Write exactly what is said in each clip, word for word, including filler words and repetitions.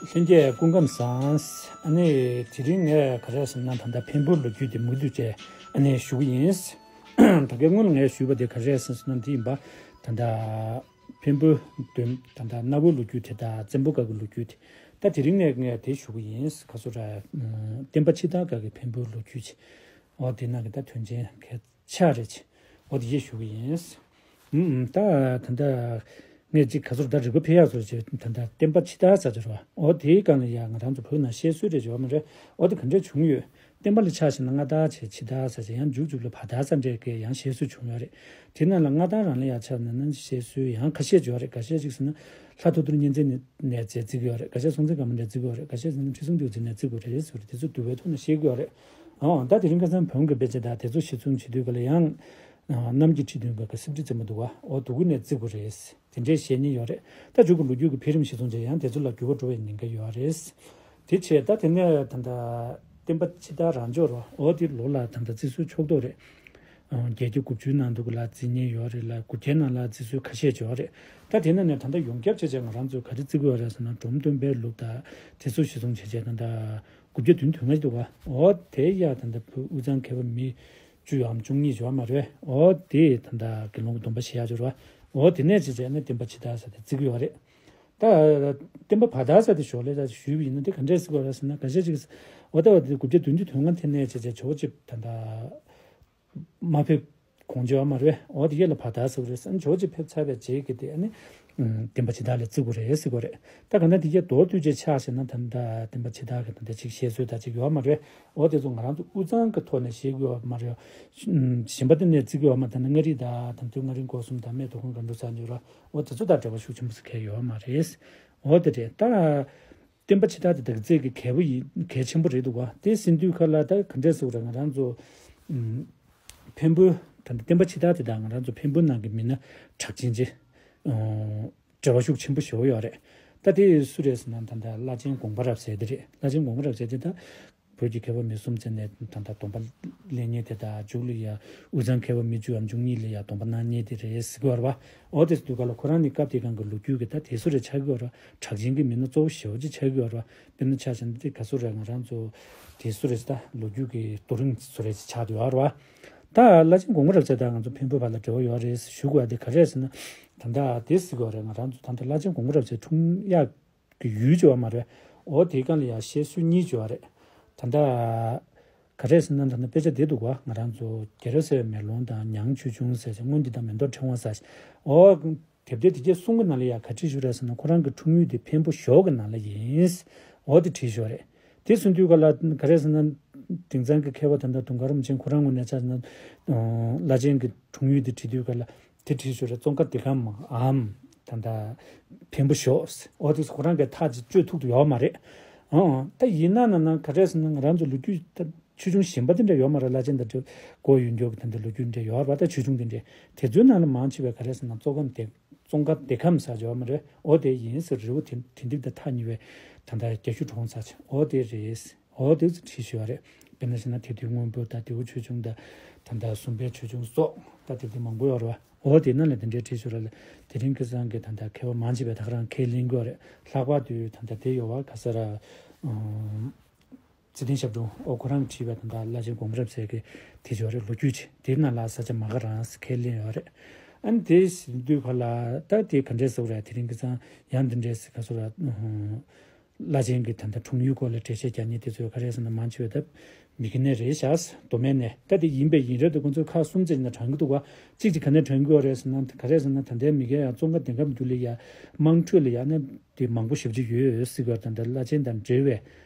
ལྷན་རྒྱས་སྐུ་ཁམས་བཟང་། ཨ་ནི་དེ་རིང་ངས་ག་རེ་ཟེར་ན། ད་ལྟ་འཕན་པོའི་ལོ་རྒྱུས་དེ་མུ་མཐུད་བྱས་ཨ་ནི་ཞུ་གི་ཡིན། ད་གའི་སྔོན་ལ་ངས་ཞུས་པ་དེ་ག་རེ་ཟེར་ན་འདི་ཡིན་པ། ད་ལྟ་འཕན་པོའི་དོན། ད་ལྟ་གནའ་བོའི་ལོ་རྒྱུས་དེ་དང་བཙན་པོ་སྒང་གི་ལོ་རྒྱུས་དེ། ད་དེ་རིང་ནས་ངས་དེ་ཞུ་གི་ཡིན། ག་ཚོད་ར། བསྟན་པ་ཕྱི་དར་སྒང་གི་འཕན་པོའི་ལོ་རྒྱུས་ཅིག་འོ་དེ་ནང་གི་ད་དོན་ཆེན་གལ་ཆེ་རེད་ཅིག་འོ་དེ་ཡེ་ཞུ་གི་ཡིན། ཨུམ། ད་ད་ལྟ་ངས་ཅིག་ག་ཚོད་ད་རིག་པ་འཕེལ་ཡག་ཚོར་བྱས། ད་ལྟ་བསྟན་པ་ཕྱི་དར་ཟེར་གྱི་རེད་པ། འོ་དེའི་སྒང་ལ་ཡ་ང་རང་ཚོ་བོད་ནང་བཤད་སྲོལ་རེད་བརྗོད་མ་རེད། འོ་དེ་ག་འདྲས་བྱུང་ཡོད། བསྟན་པ་ལ་ཆ་བཞག་ན་སྔ་དར་བྱས་ཕྱི་དར་ཟེར་བྱས། ཡང་མཇུག་མཇུག་ལ་བར་དར་ཟེར་འདྲས་ཀྱི་ཡང་བཤད་སྲོལ་བྱུང་ཡོད་རེད། དེ་ནང་ལ་སྔ་དར་རང་ལ་ཡ་ཆ་བཞག་ན་བཤད་སྲོལ་ཡང་ཁ་ཤས་ཡོད་རེད། ཁ་ཤས་ཅིག་ཟེར་ན་ལྷ་ཐོ་ཐོ་གཉན་བཙན་ནས་བརྩི་གི་ཡོད་རེད། ཁ་ཤས་སྲོང་བཙན་སྒམ་པོ་ནས་བརྩི་གི་ཡོད་རེད། ཁ་ཤས་ཟེར་ན་ཁྲི་སྲོང་ལྡེའུ་བཙན་ནས་བརྩི་དགོས་རེད་ཟེར་བ་རེད། དེ་ཚོ་འདུལ་བའི་ཐོག་ནས་བཤད་ཀྱི་ཡོད་རེད། འོ་ད་དེ་རིང་ཁ་སང་བོན་གྱི་དཔེ་ཆ་དང་དེ་ཚོ་གཞིར་བཟུང་བྱེད་དུས་ག་ལ་ཡང་། ཨ། གནམ་གྱི་ཁྲི་བདུན་གྱི་སྲིབ་ཁྲི་བཙན་པོ་འདུག་པ། འོ་དེ་གུ་ནས་བརྩི་དགོས་རེད། དེ་འདྲའི་བཤད་མཁན་ཡོད་རེད། ད་མཇུག་གི་ལོ་རྒྱུས་ཀྱི་འཕེལ་རིམ་གཞིར་བཟུང་བྱས་ཡང་དེ་ཚོ་ལ་འགྱུར་བ་འགྲོ་བའི་ཉེན་ཁ་ཡོད་རེད། དེ་བྱས་ད་དེ་ནས་ད་ལྟ་བསྟན་པ་ཕྱི་དར་རང་ཕྱོགས་རོ། འོ་དེ་ལོ་ལ་ད་ལྟ་བརྩི་སྲོལ་ཕྱོགས་གཏོགས་རེད། ཨ། བརྒྱད་བརྒྱ་དགུ་བཅུའི་ནང་དུ་ལ་བརྩི་མཁན་ཡོད་རེད་ལ། དགུ་བརྒྱའི་ནང་ལ་བརྩི་སྲོལ་ཁ་ཤས་ཡོད་རེད། ད་དེ་ནང་ནས་ད་ལྟ་ཡོངས་ཁྱབ་བྱས་བྱས་ང་རང་ཚོས་ག་རེ་བརྩི་གི་ཡོད་རེད་ཟེར་ན། འབྲོམ་སྟོན་པའི་ལུགས་དང་དེ་ཚོ་གཞིར་བཟུང་བྱས་བྱས་ད་ལྟ་དགུ་བརྒྱ་བདུན་དོན་ལྔ་འདུག་པ། འོ་དེ་ཡ་ད་ལྟ་བོད་དབུས་གཙང་མཁས་པ་མི་བཅུའམ་བཅུ་གཉིས་ཡོད་མ་རེད། འོ་དེ་ད་ལྟ་དགེ་སློང་གི་སྡོམ་པ་བཞེས་ཡག་ཡོད་རེད་པ། འོ་དེ་ནས་བྱས་བྱས་ནས་བསྟན་པ་ཕྱི་དར་ཟེར་དེ་བརྩི་གི་ཡོད་རེད། ད་བསྟན་པ་བར་དར་ཟེར་དེ་ཞོར་ལས་ད་ཞུས་པ་ཡིན་ན་དེ་ག་འདྲས་ཟེར་གི་ཡོད་རེད་ཟེར་ན། ཁ་ཤས་ཅིག་འོ་ད་འོ་དེ་དགུ་བརྒྱ་བདུན་ཅུ་དོན་ལྔ་དེ་ནས་བྱས་བྱས་ཇོ་བོ་རྗེ་ད་ལྟ་མ་ཕེབས་གོང་ཇོ་བོ་མ་རེད། འོ་དེ་ཡས་ལ་བར་དར་ཟེར་བ་རེད་ཟེར། ཇོ་བོ་རྗེ་ཕེབས་ཚར་བའི་རྗེས་ཀྱི་དེ་ཨ་ནི། ཨུམ། བསྟན་པ་ཕྱི་དར་ལ་བརྩི་དགོས་རེད་ཟེར་གི་ཡོད་རེད། ད་ག་ན་དེ་གས་མདོར་བསྡུས་བྱས་ཆ་བཞག་ན་ད་ལྟ་བསྟན་པ་ཕྱི་དར་གྱི་ད་ལྟ་ཅིག་བཤད་སྲོལ་ད་ཅིག་ཡོད་མ་རེད། འོ་དེ་ཚོ་ང་རང་ཚོ་དབུས་གཙང་གི་ཐོག་ནས་བཤད་གི་ཡོད་མ་རེད། ཨུམ། གཞན་པ་དེ་ནས་བརྩི་གི་ཡོད་མ་རེད། ད་ནི་མངའ་རིས་དང་ད་དུང་མངའ་རིས་སྐོར་གསུམ་དང་སྨད་མདོ་ཁམས་སྒང་དྲུག་ས་འཇོག་ར། འོ་དེ་ཚོ་དང་འབྲེལ་བ་ཤུགས་ཆེན་པོ་ཟེར་མཁན་ཡོད་མ་རེད། འོ་དེ་རེད། ད་བསྟན་པ་ཕྱི་དར་དེ་དག་ཚད་ཀྱི་གལ་པོ་ཡིན། གལ་ཆེན་པོ་རེད་འདུག་ག་དེ་ཟེར་དུས་ག་ལ་ད་ག་འདྲས་ཟེར་དགོས་རེད། ང་རང་ཚོ། ཨུམ། འཕན་པོའི་ད་ལྟ་བསྟན་པ་ཕྱི་དར་དེ་དང་ང་རང་ཚོ་འཕན་པོའི་ནང་གི་མི་སྣ་གྲགས་ཅན་ཅིག་ཨོ། འབྲེལ་བ་ཤུགས་ཆེན་པོ་ཞིག་ཡོད་རེད། ད་དེ་སུ་རེད་ཟེར་ན། ད་ལྟ་བླ་ཆེན་དགོངས་པ་རབ་གསལ་དེ་རེད། བླ་ཆེན་དགོངས་པ་རབ་གསལ་དེ་ད་བོད་ཀྱི་མཁས་པ་མི་གསུམ་བཙལ་ནས་ད་ལྟ་སྡོམ་པ་ལེན་མཁན་དེ་དང་། མཇུག་ལ་ཡ་དབུས་གཙང་མཁས་པ་མི་བཅུའམ་བཅུ་གཉིས་ལ་ཡ་སྡོམ་པ་གནང་མཁན་དེ་རེད་ཟེར་གི་ཡོད་རེད་པ། འོ་དེ་ཟེར་དུས་ག་ལ་ཁོ་རང་ནི་སྐབས་དེ་སྒང་གི་ལོ་རྒྱུས་ཀྱི་ད་དེ་སུ་རེད་ཆགས་ཀྱི་ཡོད་རེད། གྲགས་ཅན་གྱི་མི་སྣ་གཙོ་བོ་ཞེ་པོ་ཅིག་ཆགས་ཀྱི་ཡོད་རེད་པ། དཔེར་ན་ཆ་བཞག་ན་དེ་ག་སུ་རེད། ང་རང་ཚོ་དེ་སུ་རེད་ཟེར། ད་ལོ་རྒྱུས་ཀྱི་རྡོ་རིང་སུ་རེད་ཆགས་བསྡད་ཡོད་རེད་པ། ད་བླ་ཆེན་དགོངས་པ་རབ་གསལ་དང་ང་ཚོ་འཕན་པོའི་བར་ལ་འབྲེལ་བ་ཡོད་རེད་ཞུ་དགོས་ཡ་དེ་ག་རེད་ཟེར་ན། ད་ལྟ་དེ་ཟེར་གི་ཡོད་རེད། ང་རང་ཚོ་ད་ལྟ་བླ་ཆེན་དགོངས་པ་རབ་གསལ་འཁྲུངས་ཡག་གི་ཡུལ་ཅིག་ཡོད་མ་རེད། འོ་དེའི་སྒང་ལ་ཡ་བཤད་སྲོལ་གཉིས་ཅིག་ཡོད་རེད། ད་ལྟ་ག་རེ་ཟེར་ན། ད་ལྟ་དཔེ་ཆ་དེ་འདུག་ག་ང་རང་ཚོ་རྒྱལ་རབས་ཟེར་བའི་མེ་ལོང་དང་། ཉང་ཆོས་འབྱུང་ཟེར་ཞིང་། སྔོན་འདི་དང་མེ་ཏོག་ཕྲེང་བ་ཟེར་ཞིང་། འོ་དེབ་དེ་དེ་གའི་གསུང་གི་ནང་ལ་ཡ་ག་བྲིས་བཞག་རེད་ཟེར་ན། ཁོ་རང་གི་འཁྲུངས་ཡུལ་དེ་འཕན་པོ་ཞོགས་ཀྱི་ནང་ལ་ཡིན། འོ་དེ་བྲིས་བཞག་རེད། དེ་གསུང་དུས་ག་ལ་ག་རེ་ཟེར་ན། དེང་སང་གི་མཁས་པ་ད་ལྟ་དུང་དཀར་རིན་པོ་ཆེ་ཁོ་རང་ངོས་ནས་ཆ་བཞག་ན། ཨོ། བླ་ཆེན་གྱི་འཁྲུངས་ཡུལ་དེ་བྲིས་དུས་ག་ལ་དེ་བྲིས་བཞག་རེད། ཙོང་ཁ་བདེ་ཁམས་འམ། ད་ལྟ་འཕན་པོ་ཞོགས། འོ་དེ་ཁོ་རང་གིས་ཐག་ཅིག་གཅོད་ཐུབ་ཀྱི་ཡོད་མ་རེད། ཨོ། ད་ཡིན་ན་ན་ན་ག་རེ་ཟེར་ན། ང་རང་ཚོ་ལོ་རྒྱུས་ད་ཆོས་འབྱུང་གཞན་པ་དེ་འདྲ་ཡོད་མ་རེད། བླ་ཆེན་དང་འབྲེལ་སྒོ་ཡོད་མཁན་གྱི་ད་ལྟ་ལོ་རྒྱུས་འདྲ་ཡོད་རེད་པ། ད་ཆོས་འབྱུང་དེ་འདྲ། དེ་ཚོའི་ནང་ལ་མང་ཆེ་བས་ག་རེ་ཟེར་ན། ཙོང་ཁ་བདེ་ཙོང་ཁ་བདེ་ཁམས་ཟེར་ཡོད་མ་རེད། འོ་དེ་ཡིན་ཟེར། རི་བོ་དེ་དེ་འདི་དང་ཐག་ཉེ་བའི་ད་ལྟ་རྒྱ་ཤུད་གྲོང་ཟེར་ཞིང་། འོ་དེ་རེད། འོ་དེ་ཚོ་བྲིས་བཞག་རེད། དཔེར་ན་བྱས་ན་དེབ་ཐེར་སྔོན་པོ་དང་། དེའུ་ཆོས་འབྱུང་དང་། ད་ལྟ་སུམ་པའི་ཆོས་འབྱུང་སོགས། ད་དེབ་ཐེར་མང་པོ་ཡོད་རེད་པ། འོ་དེ་ནང་ལ་དེ་འདྲའི་བྲིས་བཞག་རེད་ལ། དེ་རིང་ཁ་སང་གི་ད་ལྟ་མཁས་པ་མང་ཆེ་བས་ད་ག་རང་ཁས་ལེན་གྱི་ཡོད་རེད། ལྷག་པར་དུ་ད་ལྟ་དེ་ཡོད་པ། ག་ས་ར། ཨུམ། ཚེ་བརྟན་ཞབས་དྲུང་། འོ་ཁོ་རང་གིས་བྲིས་པའི་ད་ལྟ་བླ་ཆེན་དགོངས་པ་རབ་གསལ་གྱི་དེ་ཅིག་ཡོད་རེད། ལོ་རྒྱུས་ཅིག་དེའི་ནང་ལ་ས་ཆ་མ་ག་རང་ཁས་ལེན་ཡོད་རེད། ཨ་ནི་དེ་ཟེར་དུས་ག་ལ་ད་དེ་ག་འདྲས་ཟེར་དགོས་རེད། དེ་རིང་ཁ་སང་ཡང་འདི་འདྲས་ཟེར། ག་ཟེར་ར། ཨུམ། བླ་ཆེན་གྱི་ད་ལྟ་འཁྲུངས་ཡུལ་སྐོར་ལ་འགྲེལ་བཤད་རྒྱག་མཁན་དེ་ཚོས་ག་རེ་ཟེར་ན། མང་ཆེ་བས་ད་མི་སྒེར་ནས་རེད་བཞག་མདོ་སྨད་ནས། ད་དེ་ཡིན་པས་ཡིན་རབས་དེ་ཁོང་ཚོས་ཁག་གསུམ་བརྩེགས་ནས་དྲངས་ཀྱི་འདུག་ག་གཅིག་གཅིག་ག་ནས་དྲངས་ཀྱི་ཡོད་རེད་ཟེར་ན། ག་རེ་ཟེར་ན། ད་ལྟའི་མི་སྒེར་ཡང་ཙོང་ཁ་བདེ་ཁམས་རྒྱུད་ལ་ཡ་དམངས་ཁྲོད་ལ་ཡ་ནི་དེ་མང་པོ་ཞེ་པོ་ཅིག་ཡོད་ཟེར་གྱི་ཡོད་རེད། ད་ལྟ་བླ་ཆེན་དང་འབྲེལ་བའི་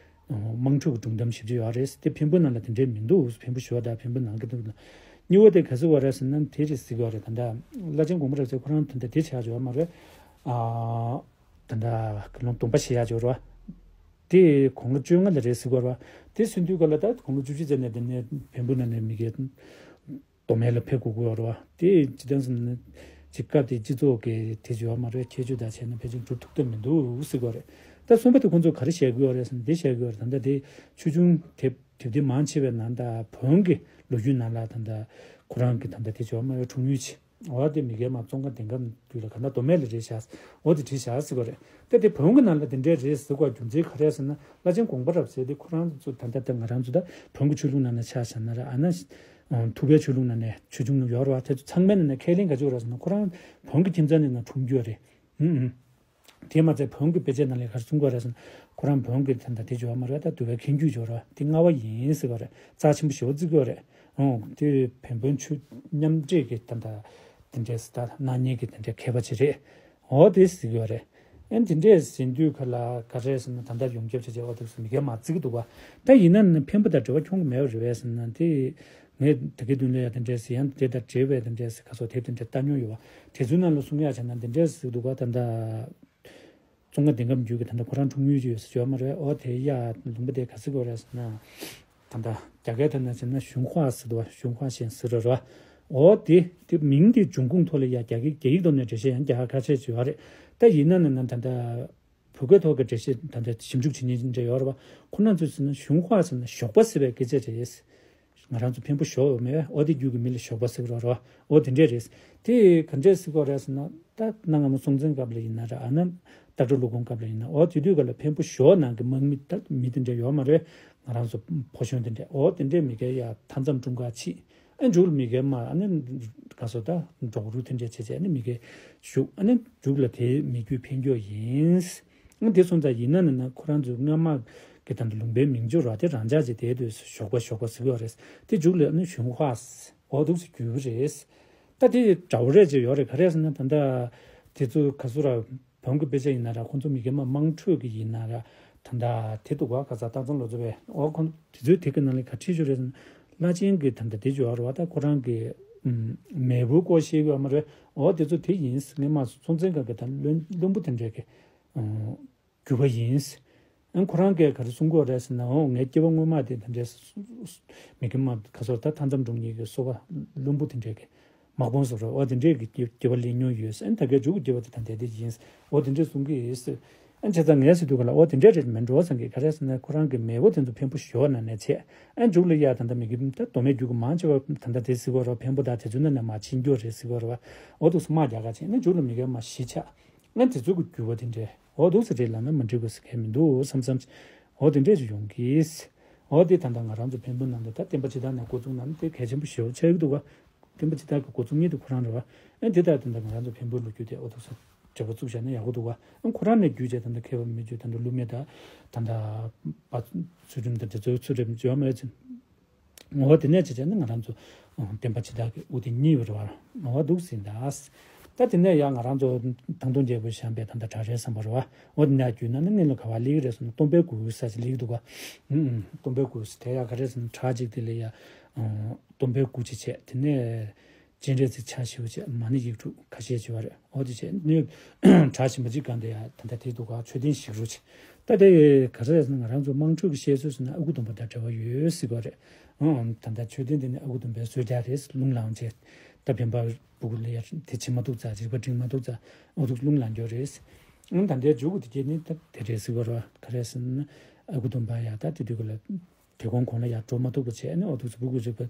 དམངས་ཁྲོད་ཀྱི་སྒྲུང་གཏམ་ཞེ་པོ་ཅིག་ཡོད་རེད། དེ་འཕན་པོའི་ནང་ལ་དེ་འདྲས་མི་འདུག་འཕན་པོ་ཞོགས་དང་འཕན་པོའི་ནང་གི་འདུག་གཉིས་པ་དེ་ག་ཟེར་བ་རེད་ཟེར་ན། དེ་རེད་ཟེར་གྱི་ཡོད་རེད། ད་ལྟ་བླ་ཆེན་དགོངས་པ་རབ་གསལ་ཁོ་རང་ད་ལྟ་དེ་བྱས་ཡོད་མ་རེད། ཨ། ད་ལྟ་དགེ་སློང་སྡོམ་པ་བཞེས་ཡག་ཅིག་ཡོད་རེད་པ། དེ་དགུང་ལོ་བཅོ་ལྔ་ལ་རེད་ཟེར་གྱི་ཡོད་རེད་པ། དེ་ཟེར་དུས་ག་ལ་ད་དགུང་ལོ་བཅུ་བཞི་ཙམ་ནས་དེ་ནས་འཕན་པོའི་ནང་ནས་མི་སྒེར་མདོ་སྨད་ལ་ཕེབས་དགོས་ཀྱི་ཡོད་རེད་པ། དེ་ཇི་ལྟར་ཟེར་ན། ཅིག་སྐབས་དེའི་སྤྱི་ཚོགས་ཀྱི་དེ་ཅིག་ཡོད་མ་རེད། ཁྱད་ཆོས་དང་བྱས་ན་ཕལ་ཆེར་སྒྲུབ་ཐུབ་ཐབས་མི་འདུག་ཟེར་གྱི་ཡོད་རེད། ད་གསུམ་པ་དེ་ཁོང་ཚོས་ག་རེ་བཤད་ཀྱི་ཡོད་རེད་ཟེར་ན། དེ་བཤད་ཀྱི་ཡོད་རེད། ད་ལྟ་དེ་ཆོས་འབྱུང་དེབ་དེབ་ཐེར་མང་ཆེ་བའི་ནང་ད་བོན་གྱི་ལོ་རྒྱུས་ནང་ལ་ད་ལྟ་ཁོ་རང་གི་ད་ལྟ་དེ་ཅིག་ཡོད་མ་རེད། འཁྲུངས་ཡུལ་ཅིག་འོ་དེ་མི་རྒན་མ་ཙོང་ཁ་དེང་སྐབས་དུས་ལ་ག་ན་མདོ་སྨད་ལ་རེད་བཞག་འོ་དེ་བྲིས་བཞག་ཟེར་བ་རེད། ད་དེ་བོན་གྱི་ནང་ལ་དེ་འདྲས་རེད་ཟེར་བ་རྒྱུ་མཚན་ག་རེ་ཟེར་ན། བླ་ཆེན་དགོངས་པ་རབ་གསལ་དེ་ཁོ་རང་ཚོ་ད་ལྟ་ད་ང་རང་ཚོ་ད་བོན་གྱི་ཆོས་ལུགས་ནང་ནས་ཆ་བཞག་ན་ར། ཨ་ན་ཐུབ་པའི་ཆོས་ལུགས་ནང་ནས་ཆོས་འབྱུང་ཡོད་རེད་བ། དེ་ཚོ་ཚང་མའི་ནང་ནས་ཁས་ལེན་ག་ཅིག་ཡོད་རེད་ཟེར་ན། ཁོ་རང་བོན་གྱི་ཁྱིམ་ཚང་ནས་ནང་འཁྲུངས་རྒྱུ་རེད། ཧུམ་ཧུམ། དེ་མ་ཚད་བོན་གྱི་དཔེ་ཆའི་ནང་ལ་ག་རེ་གསུང་གི་ཡོད་རེད་ཟེར་ན། ཁོ་རང་བོན་གྱི་ད་ལྟ་དེ་འབྱོར་བ་མ་རེད། ད་འདུལ་བའི་མཁན་བརྒྱུད་འབྱོར་བ་དེ་ལྔ་པ་ཡིན་ཟེར་གི་ཡོད་རེད། རྩ་ཆེན་པོ་ཞེ་པོ་བརྩི་གི་ཡོད་རེད། ཨོ་དེ་བན་བོན་ཆོས་མཉམ་འདྲེས་ཀྱི་ད་ལྟ་དེ་འདྲས་ད་སྣང་བརྙན་གྱི་དེ་འདྲས་མཁས་པ་ཅིག་རེད། ཨོ་དེ་ཟེར་གི་ཡོད་རེད། ཨེ་དེ་འདྲས་ཟེར་དུས་ག་ལ་ག་རེ་ཟེར་ན། ད་ལྟ་ཡོངས་ཁྱབ་བྱས་བྱས་ཨོ་དེ་ཚོ་མི་སྒེར་མ་བརྩི་གི་འདུག་བ། ད་ཡིན་ན་ནི་འཕན་པོ་དང་འབྲེལ་བ་ཁྱོན་གྱི་མེད་པ་རེད་པས་ཟེར་ན། དེ་ངས་ད་གའི་མདུན་ལ་ཡང་དེ་འདྲས་ཟེར། ཡང་དེ་དང་འབྲེལ་བའི་དེ་འདྲས་ཟེར་ག་སོགས་དེབ་དེ་འདྲས་ལྟ་མྱོང་ཡོད་བ། དེ་ཚོའི་ནང་ལ་གསུང་ཡག་བྱས་ན་དེ་འདྲས་ཟེར་འདུག་བ། ད་ལྟ་ཙོང་ཁ་དེང་སྐབས་འགྱུར་གྱི་ད་ལྟ་ཁོ་རང་འཁྲུངས་ཡུལ་ཅིག་ཡོད་ཟེར་བ་མ་རེད། ཨོ་དེ་ཡ་ལུང་པ་དེ་ག་ཟེར་དགོས་རེད་ཟེར་ན། ད་ལྟ་རྒྱ་སྐད་ཐོག་ནས་བྱས་ན་ཞུན་ཧྭ་ཟེར་འདུག་བ། ཞུན་ཧྭ་ཞན་ཟེར་རེད་ར། ཨོ་དེ་དེ་མིང་དེ་འབྱུང་ཁུངས་ཐོག་ལ་ཡ་རྒྱ་སྐད་རྒྱ་ཡིག་ཐོག་ནས་འགྲེལ་བཤད་ཡང་རྒྱག་ཁ་ཤས་ཅིག་ཡོད་རེད། ད་ཡིན་ན་ནི་ན་ད་ལྟ་བོད་སྐད་ཐོག་གི་འགྲེལ་བཤད་ད་ལྟ་ཞིབ་འཇུག་བྱེད་མཁན་འདྲ་ཡོད་རེད་བ། ཁོ་རང་ཚོས་ཟེར་ན་ཞུན་ཧྭ་ཟེར་ན་ཞོགས་པ་ཟེར་བའི་སྐད་ཆ་རེད། ང་རང་ཚོ་འཕན་པོ་ཞོག་མེད། ཨོ་དེ་རྒྱུད་ཀྱི་མི་ལ་ཞོགས་པ་ཟེར་གི་རེད་ར། ཨོ་དེ་འདྲས་རེད། དེ་ག་འདྲས་ཟེར་གི་རེད་ཟེར་ན། ད་གནའ་སྔ་མོ་སྲོང་བཙན་སྐབས་ལ་ཡིན་ན་ར། ཨ་ན་སྟག་འབྲུག་ལོ་གོང་སྐབས་ལ་ཡིན་ན། ཨོ་དེ་དུས་ག་ལ་འཕན་པོ་ཞོག་ནང་གི་དམག་མི་ད་མི་དེ་འདྲས་ཡོད་མ་རེད། ང་རང་ཚོ་ཕོ་གཞོན་དེ་འདྲས། ཨོ་དེ་འདྲས་མི་སྒེར་ཡ་མཐའ་མཚམས་སྲུང་ག་ཕྱིན། ཨ་མཇུག་ལ་མི་སྒེར་མ་ཨ་ནི་ག་སོ་ད་འབྲོག་རུ་དེ་འདྲས་བྱས་བྱས་ཨ་ནི་མི་སྒེར་བཞུགས། ཨ་ནི་མཇུག་ལ་དེའི་མི་རྒྱུད་འཕེལ་རྒྱས་ཡིན། ཨ་དེ་སོང་ཙང་ཡིན་ན་ནི་ན་ཁོ་རང་ཚོའི་སྔ་མ་གི་ད་ལྟ་ལུང་པའི་མིང་བརྗོད་ར་དེ་རང་འཇགས་ཅིག་དེ་དུས་ཞོགས་པ་ཞོགས་པ་ཟེར་གི་ཡོད་རེད། དེ་མཇུག་ལ་ཨ་ནི་ཞུན་ཧྭ་ཟེར། ཨོ་འདུག་སེ་བརྒྱུད་པ་རེད། ད་དེ་འདྲ་བོ་རེད་ཅེས་ཡོད་རེད། ག་རེ་ཟེར་ན་ད་ལྟ་དེ་ཚོ་ག་ཚོད་ར་བོན་གྱི་དཔེ་ཆ་ཡིན་ན་ར་ཁོང་ཚོ་མི་སྒེར་མ་དམངས་ཁྲོད་ཀྱི་ཡིན་ན་ར། ད་ལྟ་དེ་འདུག་ག་ག་ས་སྟག་ཚང་ལོ་ཙཱ་བས་ཨོ་ཁོང་དེ་ཚོའི་དེབ་ཀྱི་ནང་ལ་ག་བྲིས་ཡོད་རེད་ཟེར་ན། བླ་ཆེན་གྱི་ད་ལྟ་དེ་ཅིག་ཡོད་རེད་བ། ད་ཁོ་རང་གི་ཨམ་མེས་པོའི་སྐོར་བཤད་ཀྱི་ཡོད་མ་རེད། ཨོ་དེ་ཚོ་དེ་ཡིན་ཟེར། སྔོན་མ་སྲོང་བཙན་སྒང་གི་ད་བློན་བློན་པོ་དེ་འདྲས་ཀྱི་ཨོ་བརྒྱུད་པ་ཡིན། ཨ་ཁོ་རང་གིས་ག་རེ་གསུང་གི་ཡོད་རེད་ཟེར་ན། འོ་ངའི་སྐྱེ་བ་སྔོན་མ་དེ་དེ་འདྲས་མི་སྒེར་མ་ག་སོ་ད་མཐའ་མཚམས་སྲུང་མཁན་གྱི་སོ་པ་བློན་པོ་དེ་འདྲས་ཀྱི་དམག་དཔོན་ཟེར་རོ། འོ་དེ་འདྲས་ཀྱི་སྐྱེ་སྐྱེ་བ་ལེན་མྱོང་ཡོད་ཟེར། ཨ་ད་གའི་མཇུག་གི་སྐྱེ་བ་དེ་ད་དེ་དེ་ཡིན་ཟེར། འོ་དེ་འདྲས་གསུང་གི་ཡོད་ཟེར། ཨ་བྱས་ཙང་ངས་ཟེར་དུས་ག་ལ་འོ་དེ་འདྲས་རེད་མིན་འགྲོ་བསམ་གི། ག་རེ་ཟེར་ན་ཁོ་རང་གི་མེས་པོ་དེ་ཚོ་འཕན་པོ་ཞོག་ན་ནས་བྱས། ཨ་མཇུག་ལ་ཡ་ད་ལྟ་མི་སྒེར་ད་མདོ་སྨད་རྒྱུད་ཀྱི་མང་ཆེ་བ་ད་ལྟ་དེ་ཟེར་གི་ཡོད་རོ། འཕན་པོ་དང་དེ་ཚོའི་ནང་ནས་མར་ཕྱིན་རྒྱུ་རེད་ཟེར་གི་ཡོད་རོ། འོ་འདུག་སེ་དམག་རྒྱག་ག་བྱས་ནས་མཇུག་ལ་མི་སྒེར་མ་ཞི་ཆགས། ང་དེ་ཚོ་གི་འགྱུར་བ་དེ་འདྲས་འོ་འདུག་སེ་རེད་ལབ་ན་མ་འགྲིག་པ་ཟེར་མཁན་མི་འདུག་བསམ་བསམ། འོ་དེ་འདྲས་ཅིག་ཡོང་གིས། འོ་དེ་ད་ལྟ་ང་རང་ཚོ་འཕན་པོའི་ནང་དུ་ད་བསྟན་པ་སྤྱི་དང་ནས་འགོ་བཙུགས་ན་ནི་དེ་གལ་ཆེན་པོ་ཞེ་པོ་ཆགས་ཀྱི་འདུག་ག་བསྟན་པ་སྤྱི་དང་གི་འགོ་བཙུགས་མཁན་དེ་ཁོ་རང་རེད་བ། ཨ་དེ་ལྟར་དེ་འདྲ་ང་རང་ཚོ་འཕན་པོའི་ལོ་རྒྱུས་དེ་འོ་འདུག་སེ་འབྲེལ་བ་བཙུགས་བཞག་ན་ཡག་པོ་འདུག་ག་ཨ་ཁོ་རང་ནས་བརྒྱུད་བྱས་ད་ལྟ་མཁས་པ་མི་བརྒྱུད་ད་ལྟ་ཀླུ་མེས་དང་ད་ལྟ་པ་ཚུལ་ཁྲིམས་དང་དེ་ཚོའི་ཚུལ་ཁྲིམས་བརྗོད་མ་ཡོད་ཚེ། འོ་དེ་ནས་བྱས་བྱས་ནས་ང་རང་ཚོ་ཨ་བསྟན་པ་སྤྱི་དང་གི་དབུ་དེ་གཉིས་ཡོད་རེད་བ། འོ་འདུག་ཟིན་ད། ད་དེ་ནས་ཡང་ང་རང་ཚོ་ཐང་སྟོང་རྒྱལ་པོས་བཤམས་པའི་ད་ལྟ་བྲག་རིའི་ཟམ་པ་རེད་བ། འོ་དེ་ནས་བརྒྱུད་ན་ནི་སྔོན་ལ་ག་བ་སླེབས་རེད་ཟེར་ན་སྟོན་པའི་སྐུ་ས་ཅིག་སླེབས་འདུག་ག་ཨུམ་ཨུམ། སྟོན་པའི་སྐུ་དེ་ཡང་ག་རེ་ཟེར་ན་བྲག་ཅིག་དེ་ལ་ཡ་ཨ་སྟོན་པའི་སྐུ་ཅིག་བྱས། དེ་ནས་སྤྱན་རས་གཟིགས་ཕྱག་བཞི་པོ་བྱས། མ་ཎི་ཡིག་དྲུག་ཁ་ཤས་བྱས་པ་རེད། འོ་དེ་བྱས་ནས་བྲག་ཞིམ་པོ་ཅིག་སྒང་དེ་ཡ་ད་ལྟ་དེ་འདུག་ག་མཆོད་རྟེན་བཞེངས་རོགས་བྱས། ད་དེ་ག་རེ་ཟེར་ན་ང་རང་ཚོ་དམངས་ཁྲོད་ཀྱི་བཤད་སྲོལ་ཟེར་ན་ཨ་ཁུ་སྟོན་པ་དང་འབྲེལ་བ་ཡོད་ཟེར་གི་རེད། ཨང་ད་ལྟ་མཆོད་རྟེན་དེ་ནི་ཨ་ཁུ་སྟོན་པའི་གསོལ་ཇ་རེད། རླུང་ལངས་བྱས། ད་བེམ་པོ་སྦུ་གུ་ལ་ཡ་དེ་བྱེད་མ་ཐུབ་ཙང་། རིག་པ་སྒྲིམ་མ་ཐུབ་ཙང་ཨ་ཐུག་རླུང་ལངས་རྒྱུ་རེད། ཨང་ད་ལྟའི་མཇུག་གུ་དེ་གྱད་ནི་ད་དེ་རེད་ཟེར་གི་རེད། ག་རེ་ཟེར་ན་ཨ་ཁུ་སྟོན་པ་ཡ་ད་དེ་དུས་ག་ལ་དེ་གོང་གོང་ལ་ཡ་འགྲོ་མ་ཐུབ་པ་བྱས་ནས་ཨ་ཐུག་སྦུ་གུ་རིག་པ་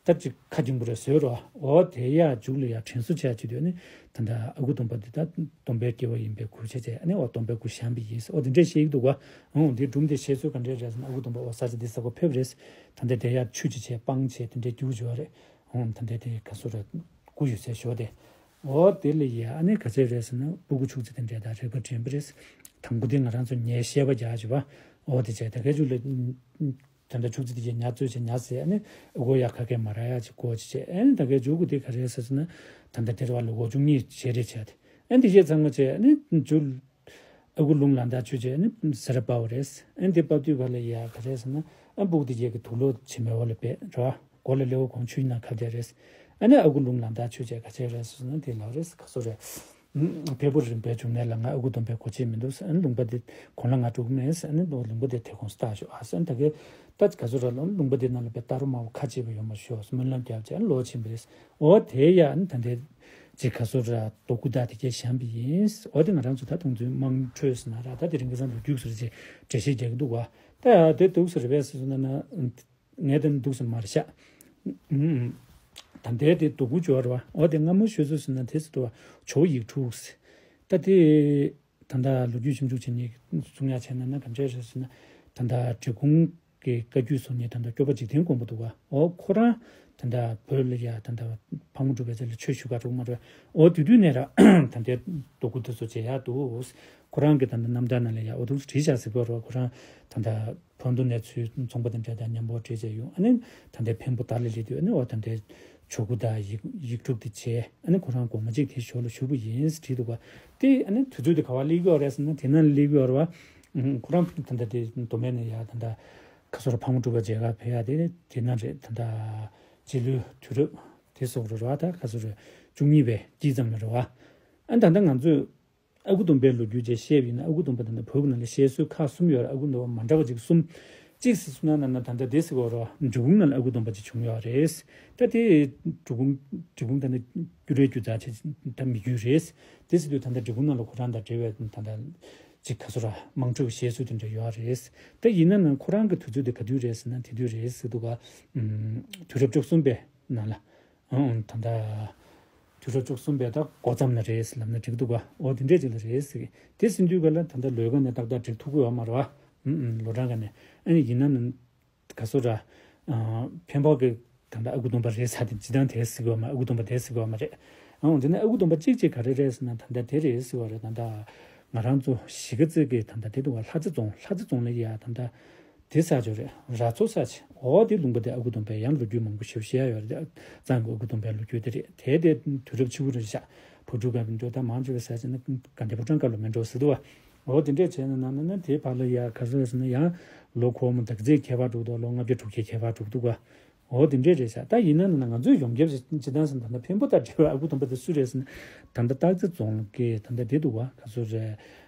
ད་ཅིག་ཁ་འགྱིང་པོ་རེ་བཟོས་རོགས། འོ་དེ་ཡ་མཇུག་ལ་ཡ་དྲན་གསོ་བྱས་བྱེད་དུས་ནི་ད་ལྟ་ཨ་ཁུ་སྟོན་པ་འདི་ད་སྟོན་པའི་སྐྱེ་བ་ཡིན་པའི་ཁུལ་བྱས་བྱས་ནས་འོ་སྟོན་པའི་སྐུ་བཤམས་པ་ཡིན། འོ་དེ་འདྲས་བཤད་ཀྱི་འདུག་ག་ཨང་དེ་སྒྲུང་དེ་བཤད་སྲོལ་ག་འདྲས་རེད་ཟེར་ན་ཨ་ཁུ་སྟོན་པ་འོ་ས་ཆ་འདི་ས་གོ་ཕེབས་རེད། ད་ལྟ་དེ་ཡ་ཆུ་ཅིག་བྱས་སྤང་བྱས་དེ་འདྲས་རྒྱུག་བྱས་པ་རེད། ཨང་ད་ལྟ་དེ་ག་ཚོད་རེད། སྐུ་ཡོད་སའི་ཞོ་དེ། འོ་དེ་ལ་ཡ་ཨ་ནི་ག་ཚད་རེད་ཟེར་ན་སྤུ་གུ་ཕྱུགས་རྫི་དེ་འདྲས་དང་རིག་པ་འགྲིམ་པ་རེད། དང་པོ་དེ་ང་རང་ཚོ་ཉལ་ཤེས་པ་རྒྱག་བྱེད་པ། འོ་དེ་བྱས་ད་གའི་ཆུ་ལ། ད་ལྟ་ཕྱུགས་རྫི་དེ་གའི་ཉ་བཙོས་བྱས་ཉ་ཟས་ཨ་ནི་སྒོ་ཡ་ཁ་སྐད་མ་ར་ཡ་ཅིག་སྒོ་ཅིག་བྱས། ཨ་ནི་ད་གའི་མཇུག་གུ་དེ་ག་རེ་ཟེར་ཟེར་ན། ད་ལྟ་དེ་ར་བ་ལ་སྒོ་ཆུང་གཉིས་བྱས་རེ་བྱས་ཏེ། ཨ་ནི་དེ་བྱས་ཚང་མ་བྱས་ཨ་ནི་མཇུག་ཨ་ཁུ་རླུང་ལང་དག་ཆུ་བྱས་ཨ་ནི་ཟེར་པའོ་རེད། ཨ་ནི་དེ་བབས་དུས་ག་ལ་ཡ་ག་རེ་ཟེར་ན། ཨ་སྤུ་གུ་དེ་གའི་གི་དུག་ལོག་བྱེ་མའི་འོག་ལ་སྦས་ར་བ། སྒོ་ལ་སླེབས་གོང་ཆུའི་ནང་ཁ་བསྡད་རེད། ཨ་ནི་ཨ་ཁུ་རླུང་ལང་དག་ཆུ་བྱས་ག་ཚད་རེད་ཟེར་ན་དེ་ལགས་རེད་ག་ཚོད་རེད། ཕེབས་པོ་རིམ་པའི་འབྱུང་གནས་ལ་ང་ཨ་ཁུ་སྟོན་པའི་གོ་ཆས་མི་འདུག་ཟེར། ཨ་ནི་ལུང་པ་འདི་གོང་ལ་ང་འགྲོ་གི་མེད་ཟེར། ཨ་ནི་ལུང་པ་འདི་དེ་གོང་སུ་བཏགས་ཤོག་ཨ་ཟེར། ཨ་ནི་ད་གའི་ད་ག་ཚོད་ར་ལུང་པ་འདི་ནང་ལ་པའི་རྟ་རོ་དམར་པོ་ཁ་ཕྱེས་པ་ཡོང་མ་ཤོག་ཟེར་སྨོན་ལམ་བརྒྱབ་བྱས་ཨ་ནི་ལོག་ཕྱིན་པ་རེད། འོ་དེ་ཡ་ཨ་ནི་ད་ལྟའི་ཅིག་ག་ཚོད་ར་རྡོ་སྐུ་དག་དེ་གའི་བཤམས་པ་ཡིན། འོ་དེ་ང་རང་ཚོ་ད་དུང་ཚོའི་དམངས་ཁྲོད་ཟེར་ན་ར་ད་དེ་རིང་ཁ་སང་ལོ་རྒྱུས་ཟེར་ཅིག་འགྲེལ་བཤད་རྒྱག་གི་འདུག་བ། ད་ཡ་དེ་འདུག་ཟེར་བས་ཟེར་ན་ན། ངས་དེ་འདུག་སེ་མར་བཞག་ཨུམ། ད་ལྟའི་དེ་རྡོ་སྐུ་ཅོག་རེད་བ། འོ་དེ་སྔ་མོ་ཤོད་ཚོད་ཟེར་ན་དེ་ཟེར་དུ་བ་ཇོ་བོ་ཡིག་དྲུག་ཟེར། ད་དེ་ད་ལྟ་ལོ་རྒྱུས་ཞིབ་འཇུག་བྱེད་མཁན་གསུང་ཡ་བྱས་ན་ན་ག་འདྲས་རེད་ཟེར་ན། ད་ལྟ་འབྲི་གུང་གི་བཀའ་བརྒྱུད་སོ་གཉིས་ད་ལྟ་སྐྱོབ་པ་འཇིག་རྟེན་མགོན་པོ་འདུག་བ། འོ་ཁོ་རང་ད་ལྟ་བོད་ལ་ཡ་ད་ལྟ་ཕག་མོ་གྲུ་པའི་རྩ་ལ་ཆོས་ཞུ་ག་འགྲོ་མ་འགྲོ། འོ་དེ་དུས་ནས་ར་ད་ལྟའི་རྡོ་སྐུ་དེ་ཚོ་མཇལ་ཡ་འདུག། ཁོ་རང་གི་ད་ལྟ་རྣམ་ཐར་ནང་ལ་ཡ་འོ་འདུག་བྲིས་བཞག་ཟེར་གི་རེད། ཁོ་རང་ད་ལྟ་བོད་མདོ་ནས་ཚུར་ཚོང་པ་དེ་འདྲ་དང་མཉམ་པོ་བྲིས་བྱས་ཡོང་། ཨ་ནི་ད་ལྟའི་འཕན་པོ་དར་ལ་སླེབས་དུས་ཨ་ནི་འོ་ད་ལྟའི་ཇོ་སྐུ་དང་ཡིག་ཡིག་དྲུག་དེ་མཇལ། ཨ་ནི་ཁོ་རང་དགོངས་པ་གཅིག་དེའི་ཞོར་ལ་ཞུ་བ་ཡིན་ཟེར་བྲིས་འདུག་ག། དེ་ཨ་ནི་དུས་ཚོད་དེ་ག་བ་སླེབས་ཀྱི་ཡོད་རེད་ཟེར་ན་དེ་ནང་ལ་སླེབས་ཀྱི་ཡོད་རེད་བ། ཁོ་རང་ད་ལྟ་དེ་མདོ་སྨད་ནས་ཡ་ད་ལྟ་ཁ་སོར་ཕག་མོ་གྲུ་པ་མཇལ་ག་ཕེབས་ཡ་དེ་དེ་ན་རེད། ད་ལྟ་རྗེས་ལུས་དུས་རབས་དེ་སོགས་རེད་བ། ད་ཁ་སོར་བཅུ་གཉིས་པའི་དཀྱིལ་ཙམ་ལ་རེད་བ། ཨ་ནི་ད་ལྟ་ང་ཚོས་ཨ་ཁུ་སྟོན་པའི་ལོ་རྒྱུས་ཅིག་བཤད་པ་ཡིན་ན། ཨ་ཁུ་སྟོན་པ་ད་ལྟ་བོད་ཀྱི་ནང་ལ་བཤད་སྲོལ་ཁག་གསུམ་ཡོད་རེད། ཨ་ཁུ་སྟོན་པ་མ་འདྲ་བ་ཅིག་གསུམ། གཅིག་ཟེར་སོང་ན་ན་ན་ད་ལྟ་དེ་ཟེར་གོ་རོ། འབྲི་གུང་ནང་ལ་ཨ་ཁུ་སྟོན་པ་ཅིག་བྱུང་ཡོད་རེད། ད་དེ་འབྲི་གུང་འབྲི་གུང་ད་ནི་རྒྱུ་རེད་རྒྱུ་རྩ་ཆེ་ད་མི་རྒྱུ་རེད། དེ་ཟེར་དུས་ད་ལྟ་འབྲི་གུང་ནང་ལ་ཁོ་རང་དང་འབྲེལ་བའི་ད་ལྟ་ཅིག་ག་ཚོད་ར་དམངས་ཁྲོད་བཤད་སྲོལ་དེ་འདྲ་ཡོད་རེད། ད་ཡིན་ན་ན་ཁོ་རང་གི་དུས་ཚོད་དེ་ག་དུས་རེད་ཟེར་ན་དེ་དུས་རེད་ཟེར་འདུག་ག། དུས་རབས་བཅུ་གསུམ་པའི་ནང་ལ། ཨང་། ད་ལྟ་དུས་རབས་བཅུ་གསུམ་པའི་ད་འགོ་མཚམས་ལ་རེད་ལབ་ན་འགྲིག་འདུག་ག། འོ་དེ་འདྲས་ཅིག་ལ་རེད་ཟེར་གི། དེ་ཟིན་དུས་ག་ལ་ད་ལྟ་ལོས་ག་ནས་ཏག་ཏག་འགྲིག་ཐུབ་ཀྱི་ཡོད་མ་རེད་བ། ཨུམ་ཨུམ། ལོ་གྲངས་ག་ནས་ཨ་ནི་ཡིན་ན་ནི་ག་སོ་ར། ཨ། འཕན་པོ་གི་ད་ལྟ་ཨ་ཁུ་སྟོན་པ་རེད་ས་དེ་སྤྱི་བཏང་དེ་ཟེར་གི་ཡོད་མ། ཨ་ཁུ་སྟོན་པ་དེ་ཟེར་གི་ཡོད་མ་རེད། ཨང་། དེ་ནས་ཨ་ཁུ་སྟོན་པ་གཅིག་གཅིག་ག་རེ་རེད་ཟེར་ན་ད་ལྟ་དེ་རེད་ཟེར་བ་རེད། ད་ལྟ་ང་རང་ཚོ་གཞིས་ཀ་རྩེ་གི་ད་ལྟ་དེ་འདུག་བ། ལྷ་རྩེ་རྫོང་། ལྷ་རྩེ་རྫོང་ལ་ཡ་ད་ལྟ་དེ་ས་ཆ་རེད། ར་མཚོ་ས་ཆ། འོ་དེ་ལུང་པ་དེ་ཨ་ཁུ་སྟོན་པའི་ཡང་ལོ་རྒྱུས་མང་པོ་ཞིག་བཤད་ཡ་ཡོད་རེད། གཙང་གི་ཨ་ཁུ་སྟོན་པའི་ལོ་རྒྱུས་དེ་རེད། དེ་དེ་དུས་རབས་ཕྱི་པོ་རེད་ཤག། བུ་ཕྲུག་ག་འགྲོ་ད་མང་ཆེ་བའི་ས་ཆ་ནི་དགའ་ལྡན་ཕོ་བྲང་དཀར་ལ་མེད་འགྲོ་ཟེར་འདུག་བ། འོ་དེ་འདྲས་བྱས་ན་ནང་ན་ན་དེ་བར་ལ་ཡ་ག་ཚོད་ཟེར་ན་ཡང་ལོ་འཁོར་མོ་ད་ག་ཚོད་ཁྱད་པར་འགྲོ་འདུག། ལོ་ལྔ་བརྒྱ་དྲུག་བརྒྱ་ཁྱད་པར་འགྲོ་འདུག་བ། འོ་དེ་འདྲས་རེད་ཤག། ད་ཡིན་ན་ན་ང་ཚོས་ཡོངས་ཁྱབ་ཅི་ལྟར་ཟེར་ན་ད་ལྟ་འཕན་པོ་དང་འབྲེལ་བའི་ཨ་ཁུ་སྟོན་པ་དེ་སུ་རེད་ཟེར་ན། ད་ལྟ་སྟག་རྩེ་རྫོང་གི་ད་ལྟ་དེ་འདུག་བ། ག་ཚོད་རེད།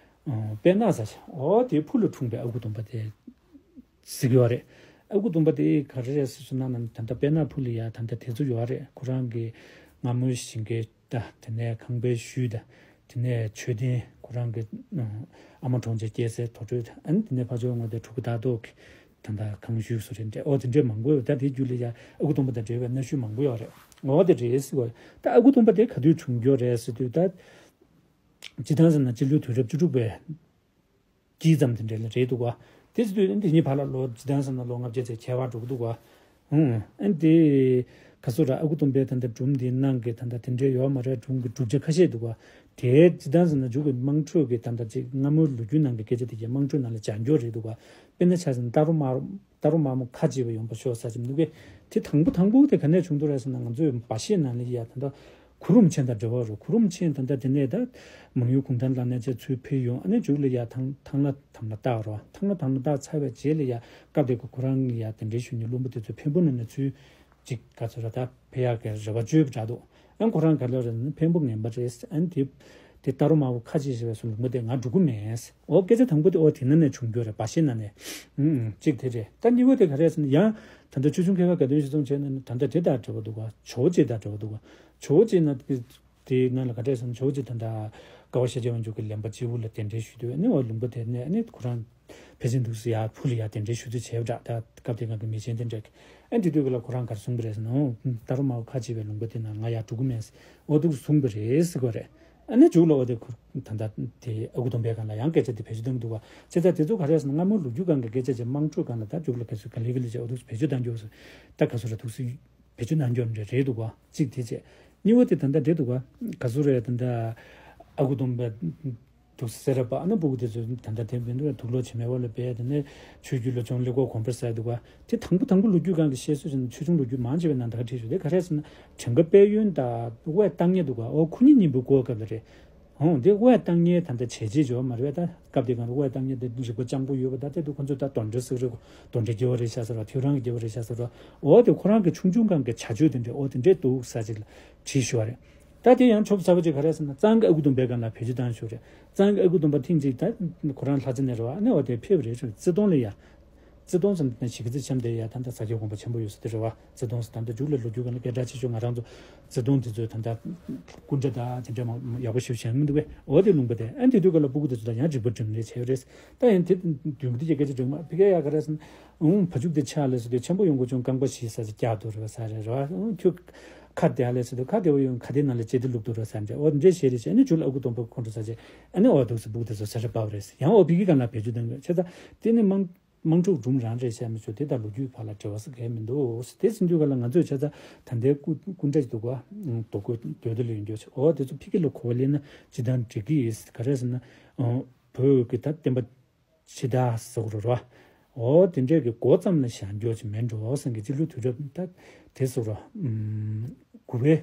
ཨ། དཔལ་ནག་ས་ཆ། འོ་དེའི་ཕུ་ལ་འཁྲུངས་པའི་ཨ་ཁུ་སྟོན་པ་དེ་ཟེར་གི་ཡོད་རེད། ཨ་ཁུ་སྟོན་པ་དེ་ག་རེ་རེད་ཟེར་སོང་ན་ན་ད་ལྟ་དཔལ་ནག་ཕུ་ལ་ཡ་ད་ལྟ་དེ་ཚོ་ཡོད་རེད། ཁོ་རང་གི་སྔ་མོའི་ཞིང་ཁའི་ད་དེ་ནས་ཁང་པའི་ཤུལ་ད། དེ་ནས་མཆོད་རྟེན་ཁོ་རང་གི་ཨ་མ་གྲོངས་རྗེས་སྐྱེས་སའི་དུར་ཁྲོད། ཨ་ནི་དེ་ནས་ཕར་ཕྱོགས་ངོས་དེ་ཕྲུ་གུ་ལྟ་རྟོག་གི་ད་ལྟ་ཁང་ཤུལ་སུ་རེད་འདྲ། ཨོ་དེ་འདྲས་མང་པོ་ཡོད། ད་དེའི་རྒྱུད་ལ་ཡ་ཨ་ཁུ་སྟོན་པ་དང་འབྲེལ་བའི་གནའ་ཤུལ་མང་པོ་ཡོད་རེད། ཨོ་དེ་རེད་ཟེར་བ། ད་ཨ་ཁུ་སྟོན་པ་དེ་ག་དུས་བྱུང་རྒྱུ་རེད་ཟེར་དུས་ད། སྤྱི་བཏང་ཟེར་ན་སྤྱི་ལོའི་དུས་རབས་བཅུ་དྲུག་པའི་དཀྱིལ་ཙམ་དེ་འདྲ་ལ་རེད་འདུག་བ། དེ་ཚོ་དུས་འདི་གཉིས་བར་ལ་ལོ་སྤྱི་བཏང་ཟེར་ན་ལོ་ལྔ་བརྒྱ་ཙམ་ཁྱད་པར་འགྲོ་གི་འདུག་བ། ཨང་། ཨ་ནི་དེ་ག་ཚོད་ར་ཨ་ཁུ་སྟོན་པའི་ད་ལྟ་སྒྲུང་འདིའི་ནང་གི་ད་ལྟ་དེ་འདྲའི་ཡོད་མ་རེད། སྒྲུང་གི་བསྒྲུབ་བྱ་ཁ་ཤས་འདུག་བ། དེ་སྤྱི་བཏང་ཟེར་ན་མཇུག་གི་དམངས་ཁྲོད་ཀྱི་ད་ལྟ་ཅིག་སྔ་མོའི་ལོ་རྒྱུས་ནང་གི་སྐད་ཆ་དེ་གའི་དམངས་ཁྲོད་ནང་ལ་སྦྱར་རྒྱུ་རེད་འདུག་བ། དཔེར་ན་ཆ་བཞག་ན་རྟ་རོ་དམར་རོ། རྟ་རོ་དམར་མོ་ཁ་འབྱེད་པ་ཡོང་པ་ཤོག་ས་ཅིག་མི་འདུག་གས། དེ་དང་པོ་དང་པོ་དེ་ག་ནས་བྱུང་འདུག་རེད་ཟེར་ན། ང་ཚོའི་འབའ་གཞས་ནང་ལ་ཡ་ད་ལྟ་གུ་རུ་མ་ཆེན་དང་འབྲེལ་བ་རོ། གུ་རུ་མ་ཆེན་ད་ལྟ་དེ་ནས་ད་མང་ཡུལ་གུང་ཐང་ལ་ནས་ཆ་ཚུར་ཕེབས་ཡོང་། ཨ་ནི་མཇུག་ལ་ཡ་ཐང་ཐང་ལྷ་དམ་ལ་བཏགས་རོ། ཐང་ལྷ་དམ་ལ་བཏགས་ཚར་བའི་རྗེས་ལ་ཡ་སྐབས་དེ་ག་ཁོ་རང་གི་ཡ་དེ་འདྲའི་ཞུ་ནི་བློན་པོ་དེ་ཚོ་འཕན་པོ་ནང་ནས་ཚུར་ཅིག་ག་ཚོད་ར་ད་ཕེབས་ཡག་གི་རེ་བ་བཅོལ་བ་འདྲ་འདུག། ཨ་ཁོ་རང་ག་ལེར་རེད་ན་འཕན་པོ་ངན་པ་རེད། ཨ་ནི་དེ་དེ་རྟ་རོ་དམར་པོ་ཁ་འབྱེད་ཞེས་པའི་སུ་ལུང་པ་དེ་ང་འགྲོ་གི་མེད། འོ་སྐད་ཆ་དང་པོ་དེ་འོ་དེ་ན་ནས་བྱུང་རྒྱུ་རེད། འབའ་གཞས་ནང་ནས། ཨུམ་ཨུམ། གཅིག་དེ་རེད། ད་གཉིས་པ་དེ་ག་རེད་ཟེར་ན་ཡང་ད་ལྟ་ཆོས་འབྱུང་མཁས་པ་དགའ་སྟོན་ཆོས་རྫོང་བྱས་ན་ད་ལྟ་དེ་དང་འབྲེལ་བ་འདུག་ག། ཇོ་བོ་རྗེ་དང་འབྲེལ་བ་འདུག་ག། ཇོ་བོ་རྗེ་ན་དེ་དེའི་ནང་ལ་ག་རེ་ཟེར་ན་ཇོ་བོ་རྗེ་ད་ལྟ་དཀའ་བ་ཤེས་བྱ་དབང་ཕྱུག་གི་ལེན་པ་སྤྱི་བོ་ལ་གདན་འདྲེན་ཞུས་དུས་ཨ་ནི་འོ་ལུང་པ་དེ་ནས་ཨ་ནི་ཁོ་རང་ཕལ་ཆེར་འདུག་སེ་ཡར་ཕུ་ལ་ཡར་གདན་འདྲེན་ཞུ་རྩིས་བྱས་པ་འདྲ། ད་སྐབས་དེ་སྒང་གི་མི་ཆེན་དེ་འདྲ་གིས། ཨ་དེ་དུས་ཀ་ལ་ཁོ་རང་ག་རེ་གསུངས་པ་རེད་ཟེར་ན། ཨོ་རྟ་རོ་དམར་པོ་ཁ་འབྱེད་པའི་ལུང་པ་དེ་ན་ང་ཡར་འགྲོ་གི་མེད་ཟེར། འོ་འདུག་སེ་གསུངས་པ་རེད་ཟེར་གོ་རེད། ཨ་ནི་མཇུག་ལ་འོ་དེ་ཁོ་ད་ལྟ་དེ་ཨ་ཁུ་སྟོན་པའི་སྒང་ལ་ཡང་སྐད་ཆ་དེ་བེད་སྤྱོད་གཏོང་གི་འདུག་བ། བྱས་ཙང་དེ་ཚོ་ག་རེ་ཟེར་ན་སྔ་མོའི་ལོ་རྒྱུས་སྒང་གི་སྐད་ཆ་ཅིག་དམངས་ཁྲོད་སྒང་ལ་ད་མཇུག་ལ་ག་ཚོད་ག་ལེ་ག་ལེ་བྱས་འོ་འདུག་སེ་བེད་སྤྱོད་གཏང་རྒྱུ་ཟེར། ད་ག་ཚོད་ར་འདུག་སེ་བེད་སྤྱོད་གནང་རྒྱུ་འདྲ་རེད་འདུག་ག། གཅིག་དེ་བྱས། གཉིས་པ་དེ་ད་ལྟ་འདྲ་འདུག་ག། ག་ཚོད་རེད་ད་ལྟ་ཨ་ཁུ་སྟོན་པ་འདུག་སེ་སེ་ར་པ་ཨ་ན་སྤུ་གུ་དེ་ཚོ་ད་ལྟ་དེ་མི་འདུག་ག། དུག་ལོག་བྱེ་མའི་འོག་ལ་སྦས། དེ་ནས་ཆོས་བརྒྱུད་ལ་ཆུང་ཀླད་ཀོར་གོམ་པ་བཟས་འདུག་ག། དེ་དང་པོ་དང་པོ་ལོ་རྒྱུས་སྒང་གི་བཤད་སྲོལ་བྱས་ན་ཆོས་འབྱུང་ལོ་རྒྱུས་མང་ཆེ་བའི་ནང་ད་ག་བྲིས་ཡོད། དེ་ག་རེ་ཟེར་ན་བྲན་ཀ་དཔལ་ཡོན་དང་དབུ་བརྙེས་བཏང་མཁན་འདུག་ག། འོ་ཁོ་གཉིས་མཉམ་པོའི་སྐབས་ལ་རེད། ཧོང་། དེ་དབུ་བརྙེས་བཏང་མཁན་ད་ལྟ་བྱས་རྗེས་འཇོག་མ་རེད་པས། ད་སྐབས་དེ་སྒང་ལ་དབུ་བརྙེས་བཏང་མཁན་དེ་རིག་པ་སྤྱང་པོ་ཡོད་པ། ད་དེ་དུས་ཁོ་ཚོས་ད་གདོན་འདྲེ་ཟེར་གི་རེད་གོ། གདོན་འདྲེ་སྐྱེ་བ་རེད་ཤག་ཟེར་བ། ཐེའུ་རང་གི་སྐྱེ་བ་རེད་ཤག་ཟེར་བ། འོ་དེ་ཁོ་རང་གི་ཆུང་ཆུང་སྒང་གི་བྱ་སྤྱོད་དེ་འདྲས་འོ་དེ་འདྲས་འདུག་ས་ཅིག་ལ་བྲིས་ཞུ་བ་རེད། ད་དེ་ཡང་ཆོབ་ཚ་པོ་ཅིག་ག་རེ་ཟེར་ན་གཙང་གི་ཨ་ཁུ་སྟོན་པའི་སྒང་ལ་བེད་སྤྱོད་བཏང་ཞུ་རེད། གཙང་གི་ཨ་ཁུ་སྟོན་པ་ཐེངས་གཅིག་ད་ཁོ་རང་ལྷ་རྩེ་ནས་རེད་བ། ཨ་ནི་འོ་དེ་ཕེབས་རེད་ཞུ། རྩེ་གདོང་ལ་ཡ། རྩེ་གདོང་ཙམ་དེ་ན་གཞིས་ཀ་རྩེ་འཆམ་དེ་ཡ་ད་ལྟ་ས་སྐྱའི་དགོན་པ་ཆེན་པོ་ཡོད་ས་དེ་རེད་བ། རྩེ་གདོང་ཟེར་ད་ལྟ་མཇུག་ལ་ལོ་རྒྱུས་སྒང་ལ་སྐད་གྲགས་ཆེ་ཤོས་ང་རང་ཚོ་རྩེ་གདོང་དེ་ཚོའི་ད་ལྟ་སྐུ་འདྲ་དང་དེ་འདྲ་མང་ཡག་པོ་ཞིག་བཞེངས་མི་འདུག་གས། འོ་དེ་ལུང་པ་དེ་ཨ་དེ་དུས་སྐབས་ལ་སྤུ་གུ་དེ་ཚོ་ལ་ཡང་རིག་པ་སྒྲིམ་ལས་བྱས་ཡོད་རེད། ད་ཡང་དེ་མདུན་གྱི་སྐད་ཆ་སྒྲིག་མ་ཕི་ཀའི་ཡ་ག་རེ་ཟེར་ན། ཨུང་བ་ཕྱུགས་དེ་ཕྱག་ལས་སུ་དེ་ཆེན་པོ་ཡོང་གོ་བྱུང་རྐང་པ་བཞི་ས་ཅིག་བཀྱག་འདུག་རེད་བ། ས་རེད་རེད་བ། ཨུང་ཁྱོད། ཁ་བདེ་ཨ་ལས་ཟེར་དུས་ཁ་བདེ་བོ་ཡོང་ཁ་བདེ་ནང་ལ་ལྕེ་བདེ་ལུག་དུ་རོ་ཟེར་འདྲ་འོ་འདྲ་བཤད་རེས་བྱས་ཨ་ནི་མཇུག་ལ་ཨ་ཁུ་སྟོན་པ་ཁོང་ཁྲོ་ཟ་བྱས་ཨ་ནི་འོ་འདུག་སེ་སྦུག་དེ་ཚོ་ཟ་རེ་པའོ་རེས་ཡང་འོ་བི་གི་གང་ལ་བེད་སྤྱོད་གཏོང་དགོས་བྱས་ཙང་དེ་ནི་དམངས་དམངས་ཁྲོད་སྒྲུང་རང་རེད་བཤད་མི་ཆོག་དེ་དང་ལོ་རྒྱུས་བར་ལ་འབྲེལ་བ་ཟེར་གལ་མི་འདུག་དེ་ཟིན་དུས་ག་ལ་ང་ཚོས་བྱས་ཙང་ད་ལྟའི་སྐུ་སྐུ་འདྲ་ཞིག་འདུག་ག་རྡོ་བརྐོས་རྡོ་རྡོ་ལ་ཡོང་རྒྱུ་ཆེ་འོ་དེ་ཚོ་ཕི་གི་ལ་གོ་བ་ལེན་ན་ཇི་ལྟར་འགྲིག་གི་ཡིན་ག་རེ་ཟེར་ན་བོད་ཀྱི་ད་བསྟན་པ་ཕྱི་དར་སོགས་རུ་རོ། འོ་དེ་འདྲས་ཀྱི་འགོ་ཙམ་ལ་བཞག་འགྱོ་ཅིག་མེད་འགྲོ་བསམ་གི་སྤྱི་ལོའི་དུས་རབས་ད་དེ་སོགས་རོ། དགུ་པའི་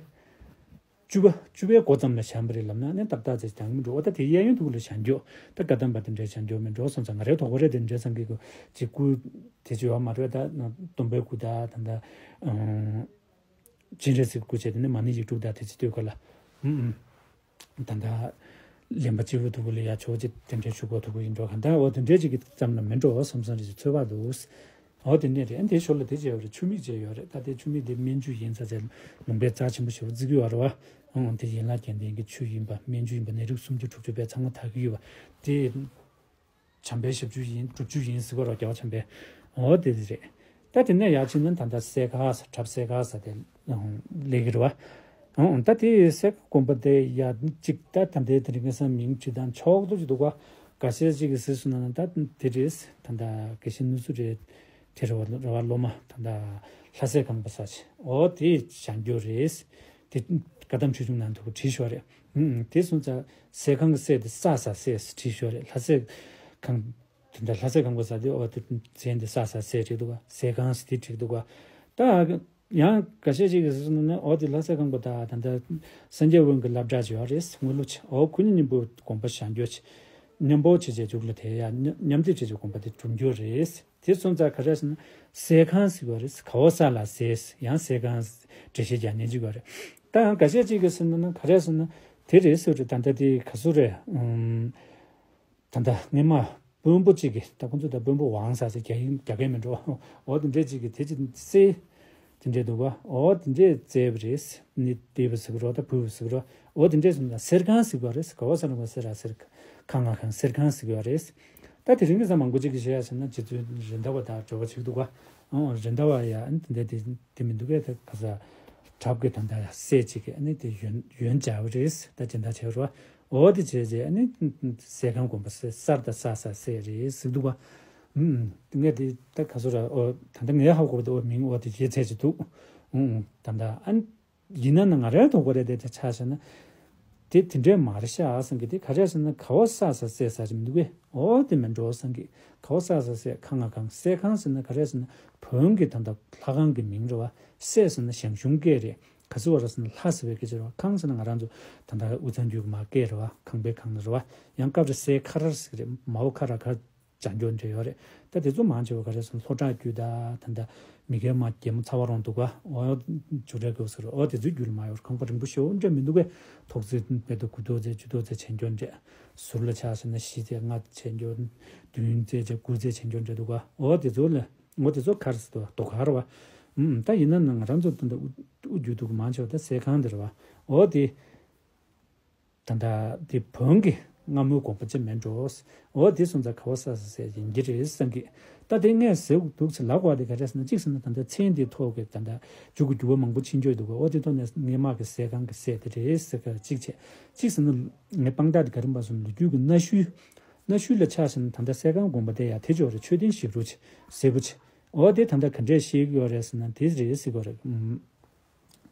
བཅུ་པ་བཅུ་པའི་འགོ་ཙམ་ལ་བཞག་པ་རེད་ལབ་ན་ནི་ཏག་ཏག་ཅིག་ཀྱང་མི་འགྲོ་འོ་ད་དེ་གཡས་གཡོན་དུ་ལ་བཞག་འགྱོ་ད་བཀའ་གདམས་པ་དེ་འདྲས་བཞག་འགྱོ་མེད་འགྲོ་སོང་ཙང་ང་རའི་དོགས་པ་རེད་དེ་འདྲས་བསམ་གི་གོ་ཅིག་སྐུ་དེ་ཅི་ཡོད་མ་རེད་ད་སྟོན་པའི་སྐུ་ད་ད་ད། སྤྱན་རས་གཟིགས་སྐུ་བྱས་དེ་ནི་མ་ཎི་ཡིག་དྲུག་དང་དེ་ཚེ་ལྟོས་ག་ལ། ཨུམ་ཨུམ། ད་ལྟ་ལེན་པ་སྤྱི་བོ་ཐུག་གུ་ལ་ཡ་ཆོག་ཅིག་དེ་འདྲའི་ཆུ་འགོ་ཐུག་གུ་ཡིན་འགྲོ་ག་ད་འོ་དེ་འདྲའི་ཅིག་གི་ཙམ་ལ་མི་འགྲོ་བསམ་བསམ་རེ་ཅིག་ཚོད་དཔག་འདུག་འོ་དེ་ནས་རེད་དེ་ཞོར་ལ་དེ་བྱས་པ་རེད་ཆུ་མིག་བྱས་ཡོད་རེད་ད་དེ་ཆུ་མིག་དེ་སྨན་ཆུ་ཡིན་ས་ཚེ་ལུང་པའི་རྩ་ཆེན་པོ་ཞེ་པོ་བརྩི་གི་ཡོད་རེད་བ། འོ་དེ་ཡན་ལག་གི་ལྡན་གྱི་ཆུ་ཡིན་པ་སྨན་ཆུ་ཡིན་པ་ནད་རིགས་སུམ་ཅུ་དྲུག་ཅུ་པའི་ཚང་མ་དག་གི་ཡོད་པ་དེ། བྱམས་པའི་ཞབས་ཀྱུ་ཡིན་སྒྲུབ་ཀྱུ་ཡིན་ཟེར་བ་རོ་རྒྱལ་བ་བྱམས་པའི་འོ་དེ་དེ་རེད། ད་དེ་ནས་ཡར་ཕྱིན་ན་ད་ལྟ་སེ་ཁ་ས་གྲབ་སེ་ཁ་ས་དེ་ལེགས་ཀྱི་རེད་བ། ད་དེ་སེ་ཁ་དགོན་པ་དེ་ཡ་གཅིག་ད་ད་ལྟའི་དེ་རིང་ཁ་སང་མིང་བྲིས་དང་ཕྱོགས་བསྡུ་ཅིག་འདུག་བ། འགའ་ཤས་ཅིག་གིས་ཟེར་སོང་ན་ད་དེ་རེད་ད་ལྟ་དགེ་བཤེས་ནུ་སུ་རེད་དེ་རེད་བ་རེད་བ་སློབ་མ་ད་ལྟ་ལྷ་སའི་ཁང་པ་ས་ཆེ་འོ་དེ་བྱང་རྒྱུ་རེད། དེ་བཀའ་གདམས་ཆོས་འབྱུང་ནང་དུ་བྲིས་ཤོག་རེད། ཨུམ། དེ་སོང་ཙང་སའི་ཁང་གི་སའི་དེ་ས་ས་སའི་བྲིས་ཤོག་རེད་ལྷ་སའི་ཁང་། དེ་འདྲ་ལྷ་སའི་ཁང་པ་ས་དེ་ཨོ་དེ་མཚན་དེ་ས་ས་སའི་བྲིས་འདུག་ག་སའི་ཁང་ཟེར་དེ་བྲིས་འདུག་ག་ད་ཡང་འགའ་ཤས་ཅིག་གིས་ཟེར་ན་ཨོ་དེ་ལྷ་སའི་ཁང་པ་ད་ད་ལྟ་སངས་རྒྱས་དབོན་གྱི་སློབ་གྲྭ་ཅིག་ཡོད་རེད་དངོས་ལུགས་ཆེ་ཨོ་ཁུ་ནི་སྙིང་པོ་དགོན་པ་བཞེངས་རྒྱུ་ཆེ་མཉམ་པོ་བྱེད་བྱེད་འཇུག་ལ་དེ་ཡང་མཉམ་སྡེབ་བྱེད་བྱེད་དགོན་པ་དེ་གྲུབ་འགྱུར་རེད། དེ་སོང་ཙང་ག་རེ་ཟེར་ན་སའི་ཁང་ཟེར་བ་རེད། ག་བ་ས་ལ་སའི་ཡང་སའི་ཁང་འགྲེལ་བཤད་རྒྱག་མཁན་ཅིག་ཡོད་རེད། ད་ཡང་འགའ་ཤས་ཅིག་གིས་ཟེར་ན་ན་ག་རེ་ཟེར་ན་དེ་རེད་ཟེར་རེད། ད་ལྟ་དེ་ག་ཚོད་རེད། ཨུམ། ད་ལྟ་སྔས་མ་དཔོན་པོ་གཅིག་གིས་ད་ཁོང་ཚོ་ད་དཔོན་པོ་ཝང་ས་ཟེར་རྒྱག་ཡིན་རྒྱག་གི་མིན་འགྲོ། འོ་དེ་འདྲས་ཅིག་གིས་དེ་ཅིག་སའི་དེ་འདྲས་འདུག་བ། འོ་དེ་འདྲས་བཙལ་བ་རེད། ནི་བལྟས་པ་ཟེར་གི་རོ་ད་བུ་བ་ཟེར་གི་རོ། འོ་དེ་འདྲས་སོང་ཙང་སེར་ཁང་ཟེར་གི་རེད། ག་བ་ས་ན་ག་སེར་ར་སེར་ཁང་ང་ཁང་སེར་ཁང་ཟེར་གི་རེད། ད་དེ་རིང་གི་ས་མང་པོ་ཅིག་གིས་བཤད་ཡ་ཟེར་ན་རྗེ་བཙུན་རེད་མདའ་བ་དང་འབྲེལ་བ་ཅིག་འདུག་ག་ཨོ་རེད་མདའ་བ་ཡ་ཨ་ནི་དེ་འདྲ་དེ་དེ་མི་འདུག་གས་ད་ག་ས་གྲབས་ཀྱི་ད་ལྟ་སྲས་ཅིག་གིས་ཨ་ནི་དེ་ཡོན་ཡོན་སྦྱར་བ་རེད་ད་སྦྱིན་བདག་བྱས་རོ། ཨོ་དེ་བྱས་རྗེས་ཨ་ནི་སྲས་ཁང་དགོན་པ་སེ་གསར་དང་ས་ས་སྲས་རེད་ཟེར་འདུག་ག་ངས་དེ་ད་ག་ཚོད་ར་ཨོ་ད་ལྟ་ངས་ཧ་གོ་བ་དེ་ཨོ་མིང་ཨོ་དེ་བརྗེད་ཚར་གྱི་འདུག་ད་ལྟ་ཨ་ནི། ཡིན་ན་ནི་ང་རའི་དོགས་པ་རེད་དེ་དེ་ཆ་བཞག་ན། དེ་དེ་འདྲས་མ་རེད་ཤག་བསམ་གི་དེ་ག་རེ་ཟེར་ན་ག་བ་ས་ས་སྲས་ས་རེད་མི་འདུག་གས། འོ་དེ་མིན་འགྲོ་བསམ་གི་ག་བ་ས་ས་སྲས་ཁང་ང་ཁང་སྲས་ཁང་ཟེར་ན་ག་རེ་ཟེར་ན་བོན་གི་ད་ལྟ་ལྷ་ཁང་གི་མིང་རེད་བ། སྲས་ཟེར་ན་ཞང་ཞུང་སྐད་རེད། ག་ཟེར་བ་རེད་ཟེར་ན་ལྷ་ཟེར་བའི་སྐད་ཆ་རེད་བ། ཁང་ཟེར་ན་ང་རང་ཚོ་ད་ལྟ་དབུས་གཙང་རྒྱུད་ཀྱི་མ་སྐད་རེད་བ། ཁང་པའི་ཁང་ནི་རེད་བ། ཡང་སྐབས་རེ་སྲས་ཁ་རར་ཟེར་གི་རེད་མའོ་ཁ་ར་ཁ། བྱང་ཆུབ་འདྲེ་ཡོད་རེད། ད་དེ་ཚོ་མང་ཆེ་བ་ག་རེ་སོང་ལྷོ་བྲག་རྒྱུད་ད་ད་ལྟ་མི་རྒན་མ་རྒན་མོ་ཚ་བ་རོང་འདུག་ག་འོ་ཇུ་རེ་གོ་ཟེར་འོ་དེ་ཚོའི་རྒྱུད་ལ་མ་ཡོད་རེད། ཁང་པ་རིང་པོ་ཞེ་པོ་འདྲ་མི་འདུག་གས། ཐོག་བརྩེགས་དཔེ་ད་དགུ་ཐོག་བརྩེགས་བཅུ་ཐོག་བརྩེགས་བྱས་འགྱོ་འདྲ། ཟུར་ལ་ཆ་བཞག་ན་བཞི་བརྩེགས་ལྔ་བྱས་འགྱོ། བདུན་བརྩེགས་བྱས་དགུ་བརྩེགས་བྱས་འགྱོ་འདྲ་འདུག་ག་འོ་དེ་ཚོ་ལ་འོ་དེ་ཚོ་ག་རེ་ཟེར་འདུག་ག་རྡོ་ཁ་རེད་བ། ཨུམ་ད་ཡིན་ན་ན་ང་རང་ཚོ་ད་ལྟ་དབུ་དབུ་རྒྱུད་འདུག་ག་མང་ཆེ་བ་ད་ཟས་ཁང་འདི་རེད་བ། འོ་དེ། ད་ལྟ་འདི་བོན་གྱི་སྔ་མོའི་དགོན་པ་ཅིག་མིན་འགྲོ། འོ་འདི་སོང་ཙང་ག་བ་ས་ས་ཟེར་ཡིན་གྱི་རེད་བསམ་གི་ད་དེ་ངས་ཟེར་འདུག་ཟེར་ལབ་དགོས་དེ་ག་རེ་ཟེར་ན་གཅིག་ཟེར་ན་ད་ལྟ་མཚན་འདིའི་ཐོག་གི་ད་ལྟ་མཇུག་གི་འགྱུར་བ་མང་པོ་ཕྱིན་འགྱོ་འདུག་ག་འོ་དེ་ཐོག་ནས་ངས་དམག་གི་ཟས་ཁང་གི་ཟས་དེ་རེད་ཟེར་ག་གཅིག་བྱས་གཅིག་ཟེར་ན་ངས་དཔང་རྟགས་དེ་ག་རེ་འབའ་སོང་ལོ་རྒྱུས་ཀྱི་གནའ་ཤུལ་གནའ་ཤུལ་ལ་ཆ་བཞག་ན་ད་ལྟ་ཟས་ཁང་དགོན་པ་དེ་ཡ་དེ་ཅོག་རེད། མཆོད་རྟེན་ཞིག་རུ་ཆེ་ཟེར་བུ་ཆེ་འོ་དེ་ད་ལྟ་ག་འདྲས་ཤེས་ཀྱི་ཡོད་རེད་ཟེར་ན་དེ་རེད་ཟེར་གི་རེད།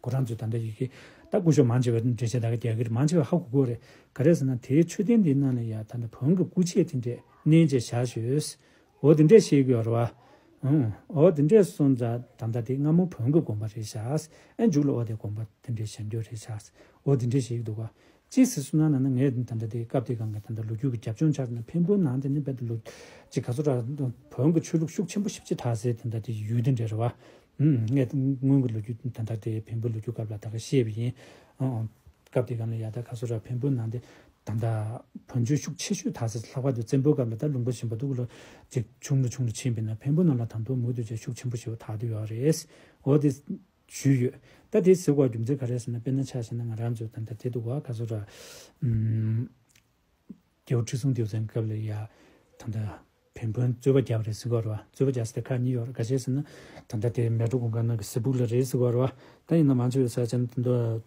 ཁོ་རང་ཚོས་ད་ལྟ་ཡི་གེ་ད་སྐུ་ཞབས་མང་ཆེ་བས་འགྲེལ་བཤད་ད་ག་རྒྱག་གི་རེད། མང་ཆེ་བས་ཧ་གོ་གི་རེད། ག་རེ་ཟེར་ན་དེའི་མཆོད་རྟེན་འདིའི་ནང་ལ་ཡ་ད་ལྟ་བོན་གྱི་སྐུ་ཆས་དེ་འདྲས་མནན་བྱས་བཞག་ཤོད། འོ་དེ་འདྲས་བཤད་ཀྱི་ཡོད་རེད་བ། ཨང་། འོ་དེ་འདྲས་སོང་ཙང་ད་ལྟ་དེ་སྔ་མོ་བོན་གྱི་དགོན་པ་རེད་ཤག་ཨེ་མཇུག་ལ་འོ་དེ་དགོན་པ་དེ་འདྲས་བཞེངས་རྒྱུ་རེད་ཤག་འོ་དེ་འདྲས་བཤད་ཀྱི་འདུག་ག་ཅི་ཟེར་སོང་ན་ན་ན་ངས་ད་ལྟ་དེ་སྐབས་དེ་སྒང་གི་ད་ལྟ་ལོ་རྒྱུས་ཀྱི་རྒྱབ་ལྗོངས་ཆ་ན་འཕན་པོའི་ནང་དེ་ནི་རྦད་དེ་ལོ་ཅིག་ག་ཚོད་ར་བོན་གྱི་ཆོས་ལུགས་ཤུགས་ཆེན་པོ་ཞེ་པོ་ཅིག་དར་སའི་ད་ལྟ་དེ་ཡུལ་དེ་འདྲས་རེད་བ། ངས་སྔོན་གྱི་ལོ་རྒྱུས་ད་ལྟ་དེ་འཕན་པོའི་ལོ་རྒྱུས་སྐབས་ལ་ད་ག་བཤད་པ་ཡིན། སྐབས་དེ་སྒང་ལ་ཡ་ད་ག་ཚོད་ར་འཕན་པོའི་ནང་དེ་ད་ལྟ་བོན་ཆོས་ཤུགས་ཆེ་ཤོས་དར་སའི་ལྷག་པར་དུ་བཙན་པོའི་སྐབས་ལ་ད་ལུང་པ་གཞན་པ་འདུག་ལོ་ཅིག་ཆུང་རུ་ཆུང་རུ་ཕྱིན་པས་ན་འཕན་པོ་ནང་ལ་ད་དུང་མུ་མཐུད་བྱས་ཤུགས་ཆེན་པོ་ཞེ་པོ་དར་དུ་ཡོད་རེད། འོ་དེ། ཞུས་ཡོད། ད་དེ་ཟེར་དགོས་རྒྱུ་མཚན་ག་རེ་ཟེར་ན་དཔེར་ན་ཆ་བཞག་ན་ང་རང་ཚོ་ད་ལྟ་དེ་འདུག་ག་ག་ཚོད་ར། ཨུམ། རྒྱལ་པོ་ཁྲི་སྲོང་ལྡེའུ་བཙན་སྐབས་ལ་ཡ། ད་ལྟ། བན་བོན་རྩོད་པ་བརྒྱབ་རེད་ཟེར་གྱི་ཡོད་རེད་བ། རྩོད་པ་བརྒྱབ་ས་དེ་ཁག་གཉིས་ཡོད་རེད། འགའ་ཤས་ཟེར་ན་ད་ལྟ་དེ་མལ་གྲོ་གུང་དཀར་ནང་གི་གཟིགས་ཕུག་ལ་རེད་ཟེར་གྱི་ཡོད་རེད་བ། ད་ཡིན་ན་མང་ཆེ་བས་ས་ཆ་ནི་དེ་འདྲ་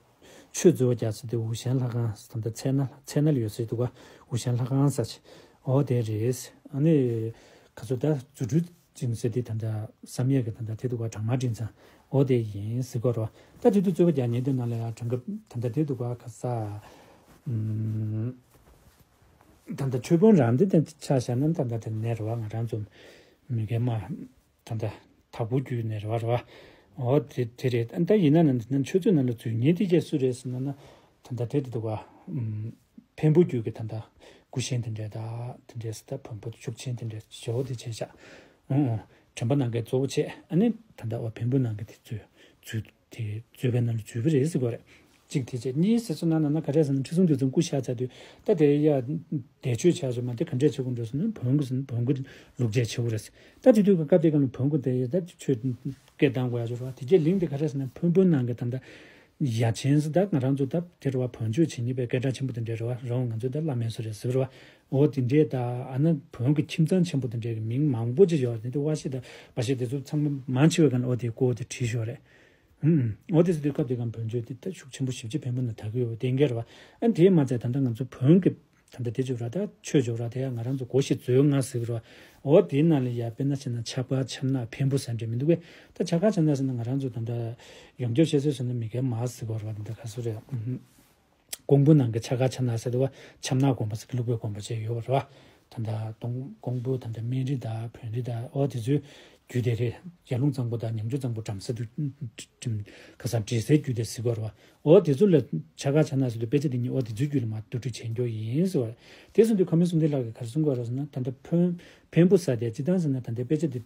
ཆོས་རྩོད་པ་བརྒྱབ་ས་དེ་འུ་ཤན་ལྷ་ཁང་ད་ལྟ་མཚལ་སྣ་མཚལ་སྣ་ལ་ཡོད་ས་འདུག་ག་འུ་ཤན་ལྷ་ཁང་ས་ཆ་འོ་དེ་རེད། ཨ་ནི་ག་ཚོད་ད་རྫུ་འཕྲུལ་ཅིང་ཟེར་དེ་ད་ལྟ་བསམ་ཡས་ཀྱི་ད་ལྟ་དེ་འདུག་ག་བྲག་དམར་སྤྲིན་ཚང་འོ་དེ་ཡིན་ཟེར་གྱི་ཡོད་རེད་བ། ད་དེ་དུས་རྩོད་པ་རྒྱག་ཉིན་དེ་ནང་ལ་ཡང་གྲངས་ཀ་ད་ལྟ་དེ་འདུག་ག་ག་ས་ད་ལྟ་ཆོས་དཔོན་རང་དེ་དེ་ཆ་བཞག་ན་ད་ལྟ་དེ་ནས་རེད་བ། ང་རང་ཚོ་མི་རྒན་མ་ད་ལྟ་དྭགས་པོ་རྒྱུད་ནས་རེད་བ་རེད་བ། འོ་དེ་དེ་རེད། ད་ཡིན་ན་ན་ཆོས་ཚོད་ནང་ལ་འཛུལ་ཉིན་དེ་རྗེས་སུ་རེད་ཟེར་ན་ན་ད་ལྟ་དེ་དེ་འདུག་ག་འཕན་པོ་རྒྱུད་ཀྱི་ད་ལྟ་སྐུ་གཤེན་དེ་འདྲས་ད་དེ་འདྲས་ད་བོན་པོ་ཤུགས་ཆེན་དེ་འདྲས་བྱེད་འོ་དེ་བྱས་ཤག་ཨོ་ཨོ། དྲན་པ་ནང་གི་གཙོ་བོ་བྱས་ཨ་ནི་ད་ལྟ་འོ་བན་བོན་ནང་གི་དེ་རྩོད་རྩོད་དེ་རྩོད་པའི་ནང་ལ་འཛུལ་བ་རེད་ཟེར་གྱི་རེད། གཅིག་དེ་བྱས་གཉིས་ཟེར་སོང་ན་ན་ན་ག་རེ་ཟེར་ན་ཁྲི་སྲོང་ལྡེ་བཙན་སྐུ་གཤེགས་ཚར་དུས་ད་དེ་ཡ་བཟླས་བརྗོད་བྱས་སོང་མ་དེ་ག་འདྲས་བྱེད་དགོས་འགྲོ་ཟེར་ན་བོན་གྱི་ཟེར་ན་བོན་གྱི་ལུགས་བྱས་བྱེད་དགོས་རེད། ད་དེ་དུས་ཀྱི་སྐབས་དེ་ག་ལ་བོན་གྱི་དེ་ཡ་ད་ཆོས་སྐད་བཏང་དགོས་ཡ་ཅིག་རེད་བ། དེ་རྗེས་གླིང་དེ་ག་རེ་ཟེར་ན་བོན་བོན་ནང་གི་ད་ལྟ་ཡ་ཆེན་ཟེར་ད་ང་རང་ཚོ་ད་དེ་རེད་བ། བོན་ཆོས་བྱེད་མཁན་པའི་སྐད་གྲགས་ཆེན་པོ་དེ་འདྲས་རེད་བ། རང་ང་ཚོ་ད་བླ་མའི་སུ་རེད་ཟེར་བ་རེད་བ། འོ་དེ་འདྲས་ད་ཨ་ན་བོན་གྱི་ཁྱིམ་ཚང་ཆེན་པོ་དེ་འདྲས་ཀྱི་མིང་མང་པོ་ཅིག་ཡོད་རེད། དེ་དབའ་ཞེ་ད་བ་ཞེ་དེ་ཚོ་ཚང་མ་མང་ཆེ་བའི་ག་ལ་འོ་དེ་སྐོར་དེ་བྲིས་ཤོག་རེད། ཨུམ། འོ་དེ་ཚོ་དུས་སྐབས་དེ་གང་བོན་ཆོས་དེ་ད་ཤུགས་ཆེན་པོ་ཞེ་པོ་ཅིག་བོན་པོ་ནང་དར་གྱི་ཡོད་པ་གཏན་འཁེལ་རེད་བ། ཨ་ནི་དེས་མ་ཚད་ད་ལྟ་ང་ཚོ་བོན་གྱི་ད་ལྟ་དེ་ཅིག་ར་ད་ཆོས་ཅིག་ར་དེ་ཡང་ང་རང་ཚོ་སྒོ་ཞིག་འཛུལ་ང་ཟེར་གྱི་ར། འོ་དེའི་ནང་ལ་ཡ་དཔེར་ན་བྱས་ན་ཆབ་གར་ཆབ་ནག་འཕན་པོ་ཟེར་འདྲ་མི་འདུག་གས། ད་ཆབ་གར་ཆབ་ནག་ཟེར་ན་ང་རང་ཚོ་ད་ལྟ་ཡོངས་ཁྱབ་བཤད་སྲོལ་ཟེར་ན་མི་སྐད་མ་ཟེར་གྱི་ར་བ། ད་ལྟ་ག་ཚོད་རེད། ཨུམ། ཀོང་པོ་ནང་གི་ཆབ་གར་ཆབ་ནག་ཟེར་དུས་ཆབ་ནག་དགོན་པ་ཟེར་གྱི་ཀླུ་སྒོའི་དགོན་པ་བཅས་ཡོད་པ་རེད་བ། ད་ལྟ་ཀོང་པོ་ད་ལྟ་སྨན་རི་དང་བོན་རི་དང་ཨོ་དེ་ཚོའི་རྒྱུད་སྡེ་རེད། ཡར་ཀླུང་གཙང་པོ་དང་ཉང་ཆུ་གཙང་པོ་བྲམ་ཟེ་དུ་ཁ་སང་འབྲི་སའི་རྒྱུད་སྡེ་ཟེར་གྱི་རེད་བ། ཨོ་དེ་ཚོ་ལ་ཆབ་གར་ཆབ་ནག་ཟེར་དུས་དཔེ་ཆ་དེ་གཉིས་ཨོ་དེ་ཚོའི་རྒྱུད་ལ་མར་བསྡུ་སྒྲིག་བྱས་འགྱོ་ཡིན་ཟེར་བ་རེད། དེ་སོང་དུས་ཁ་སྨན་སུམ་མདའི་ལགས་ཀྱིས་ག་རེ་གསུང་གི་ཡོད་རེད་ཟེར་ན་ད་ལྟ་བོན་བོན་པོ་ཟེར་དེ་སྤྱིར་བཏང་ཟེར་ན་ད་ལྟའི་དཔེ་ཆ་དེ།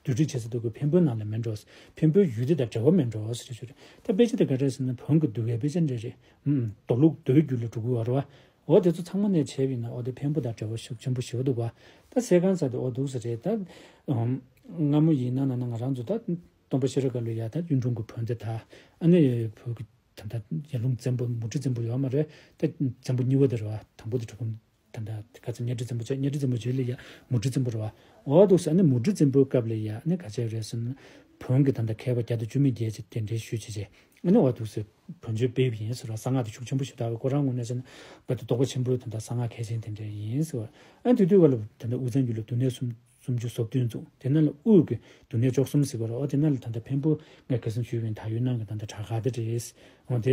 བསྡུ་སྒྲིག་བྱེད་ས་འདུག་གི་བོན་པོའི་ནང་ལ་མེད་འགྲོ། བོན་པོའི་ཡུལ་སྡེ་དང་འབྲེལ་བ་མེད་འགྲོ་ཟེར་ཞུ་རེད། ད་དཔེ་ཆ་དེ་ག་རེ་ཟེར་ན་བོན་གྱི་འདུལ་བའི་དཔེ་ཆ་འདྲ་རེད། ཨུམ། མདོ་ལུགས་མདོའི་རྒྱུད་ལ་འགྲོ་གི་ཡོད་རེད་བ། འོ་དེ་ཚོ་ཚང་མ་ནས་བྱས་པ་ཡིན་ན་འོ་དེ་བོན་པོ་དང་འབྲེལ་བ་ཤུགས་ཆེན་པོ་ཞེ་པོ་འདུག་བ། ད་གསས་ཁང་ཟེར་དེ་འོ་འདུག་ཟེར་རེད་ད། ཨུམ། སྔ་མོ་ཡིན་ན་ན་ན་ང་རང་ཚོ་ད་སྟོན་པ་ཤེས་རབ་སྒང་ལ་ཡ་ད་གཡུང་དྲུང་གི་བོན་སྡེ་ད་ཨ་ནི་བོད་ཀྱི་ད་ད་ཡར་ཀླུང་བཙན་པོ་མུ་ཁྲི་བཙན་པོ་ཡོད་མ་རེད། ད་བཙན་པོ་གཉིས་པ་དེ་རེད་བ། དང་པོ་དེ་གྲི་གུམ། ད་ལྟ་དེ་ག་ཚོད་གཉའ་ཁྲི་བཙན་པོ་བྱས། གཉའ་ཁྲི་བཙན་པོ་རྗེས་ལ་ཡ་མུ་ཁྲི་བཙན་པོ་རེད་བ། འོ་འདུག་ཟེར། ཨ་ནི་མུ་ཁྲི་བཙན་པོའི་སྐབས་ལ་ཡ་ཨ་ནི་ག་ཚོད་རེད་ཟེར་ན། བོན་གྱི་ད་ལྟ་མཁས་པ་བརྒྱ་དང་བཅུ་མེད་བརྒྱད་ཅིག་གདན་འདྲེན་ཞུས་བྱས་བྱས། ཨ་ནི་འོ་འདུག་ཟེར། བོན་ཆོས་སྤེལ་བ་ཡིན་ཟེར་བ། གསང་སྔགས་དེ་ཤུགས་ཆེན་པོ་ཞིག་དར་བའི་ཁོ་རང་ངོས་ནས་ཟེར་ན་དཔེ་ད་རྡོ་སྒོ་ཆེན་པོའི་ད་ལྟ་གསང་སྔགས་མཁས་ཆེན་དེ་འདྲ་ཡིན་ཟེར་བ། ཨ་ནི་དེ་དུས་སྐབས་ལ་ད་ལྟ་དབུས་གཙང་རྒྱུད་ལ་འདུག་གནས་གསུམ་སུམ་ཅུ་སོ་བདུན་བཙུགས། དེ་ནང་ལ་དབུས་ཀྱི་འདུག་གནས་བཅུ་གསུམ་ཟེར་བ་རེད། འོ་དེ་ནང་ལ་ད་ལྟ་བོན་པོ་ངས་ཁ་སང་ཞུས་པ་ཡིན། ད་ཡུལ་ནང་གི་ད་ལྟ་བྲག་དཀར་དེ་རེད། འོ་དེ་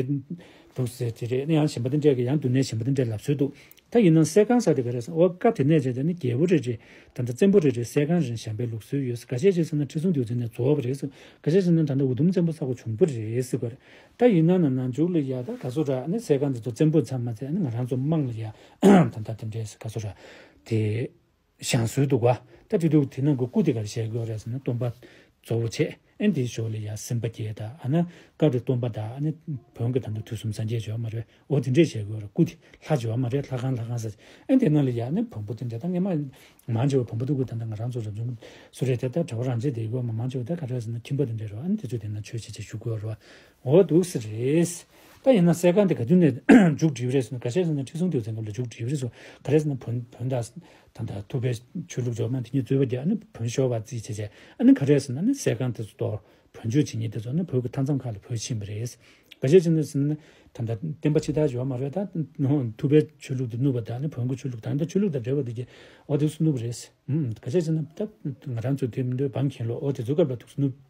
འདུག་ཟེར་དེ་རེད། ཨ་ནི་ཡང་གཞན་པ་དེ་འདྲས་ཀྱི་ཡང་འདུག་གནས་གཞན་པ་དེ་འདྲས་ལབ་སྲོལ་འདུག་ད་ཡིན་ནའང་གསས་ཁང་ཟེར་དེ་ག་རེ་ཟེར། འོ་སྐབས་དེ་ནས་བྱས་ཏེ་ནི་རྒྱལ་པོ་རེ་རེ་ད་ལྟ་བཙན་པོ་རེ་རེ་གསས་ཁང་རེ་བཞེངས་པའི་ལུགས་སྲོལ་ཡོད། འགའ་ཤས་ཅིག་ཟེར་ན་ཁྲི་སྲོང་ལྡེའུ་བཙན་ནས་རྫོགས་པ་རེད་ཟེར། འགའ་ཤས་ཟེར་ན་ད་ལྟ་འུ་དུམ་བཙན་པོ་ས་གོ་བྱུང་བ་རེད་ཟེར་གི་རེད། ད་ཡིན་ན་ན་ན་མཇུག་ལ་ཡ་ད་ག་ཚོད་ར་ཨ་ནི་གསས་ཁང་དེ་ཚོ་བཙན་པོ་ཚང་མ་ཚད་ཨ་ནི་ང་རང་ཚོ་དམངས་ལ་ཡ་ད་ལྟ་དེ་འདྲས་ག་ཚོད་ར་དེ། བཞེངས་སྲོལ་འདུག་བ། ད་དེ་དུས་དེ་ནང་གི་སྐུ་དེ་གར་བཞེངས་དགོས་རེད་ཟེར་ན་སྟོན་པ་རྫོགས་པོ་བྱས། ཨེ་འདིའི་ཞོར་ལ་ཡ་སེམས་དཔའ་བརྒྱད་དང་ཨ་ན་བཀའ་དྲིན་སྟོན་པ་དང་ཨ་ནི་བོན་གྱི་ད་ལྟ་དུས་གསུམ་སངས་རྒྱས་བྱོས་མ་རེད། འོ་དེ་འདྲས་བཞེངས་དགོས་རེད། སྐུ་དེ་ལྷ་བྱོས་མ་རེད། ལྷ་ཁང་ལྷ་ཁང་ཟེར། ཨེ་དེ་ནང་ལ་ཡ་ཨ་ནི་བོན་པོ་དེ་འདྲས་ད་སྔས་མ་མང་ཆེ་བ་བོན་པོ་དེ་གུ་ད་ལྟ་ང་རང་ཚོ་རབ་བྱུང་སུ་རེད་དེ་ད་གྲྭ་པ་རང་བྱས་དེ་གོ་མ་མང་ཆེ་བ་ད་ག་རེ་ཟེར་ན་ཁྱིམ་པ་དེ་འདྲས་རེད། ཨ་ནི་དེ་ཚོས་དེ་ན་ཆོས་བྱེད་བྱེད་ཞུ་དགོས་རེད། འོ་འདུག་ཟེར་རེད། ད་ཡིན་ན་གསས་ཁང་དེ་ག་དུས་ནས་མཇུག་བསྒྲིལ་བ་རེད་ཟེར་ན་འགའ་ཤས་ཟེར་ན་ཁྲི་སྲོང་ལྡེའུ་བཙན་སྐབས་ལ་མཇུག་བསྒྲིལ་བ་རེད་ཟེར། ག་རེ་ཟེར་ན་བོན་བོན་དང་ད་ལྟ་ཐུབ་པའི་ཆོས་ལུགས་འཇོག་མ་དེ་གཉིས་རྩོད་པ་རྒྱག་ཨ་ནི་བོན་ཤོར་བ་རྩིས་བྱས་བྱས་ཨ་ནི་ག་རེ་ཟེར་ན་ཨ་ནི་གསས་ཁང་དེ་ཚོ་གཏོར། བོན་ཆོས་བྱེད་མཁན་དེ་ཚོ་ཨ་ནི་བོད་ཀྱི་མཐའ་མཚམས་ཁག་ལ་བུད་ཕྱིན་པ་རེད། འགའ་ཤས་ཅིག་ནས་ཟེར་ན་ད་ལྟ་བསྟན་པ་ཕྱི་དར་འཇོག་མ་རེད། ད་ཐུབ་པའི་ཆོས་ལུགས་དེ་བསྣུབས་པ་དང་ཨ་ནི་བོན་གྱི་ཆོས་ལུགས་ད་ལྟ་ཆོས་ལུགས་དང་འབྲེལ་བ་དེ་གྱིས་འོ་དེ་ཚོ་བསྣུབས་པ་རེད། ཨུམ། ག་ཆ་ཟེར་ན་ད་ང་རང་ཚོ་དེ་མི་འདོད་བང་གིན་ལོ་ཨོ་དེ་ཚོ་སྐབས་ལ་ཐུགས་སུ་ནུབ་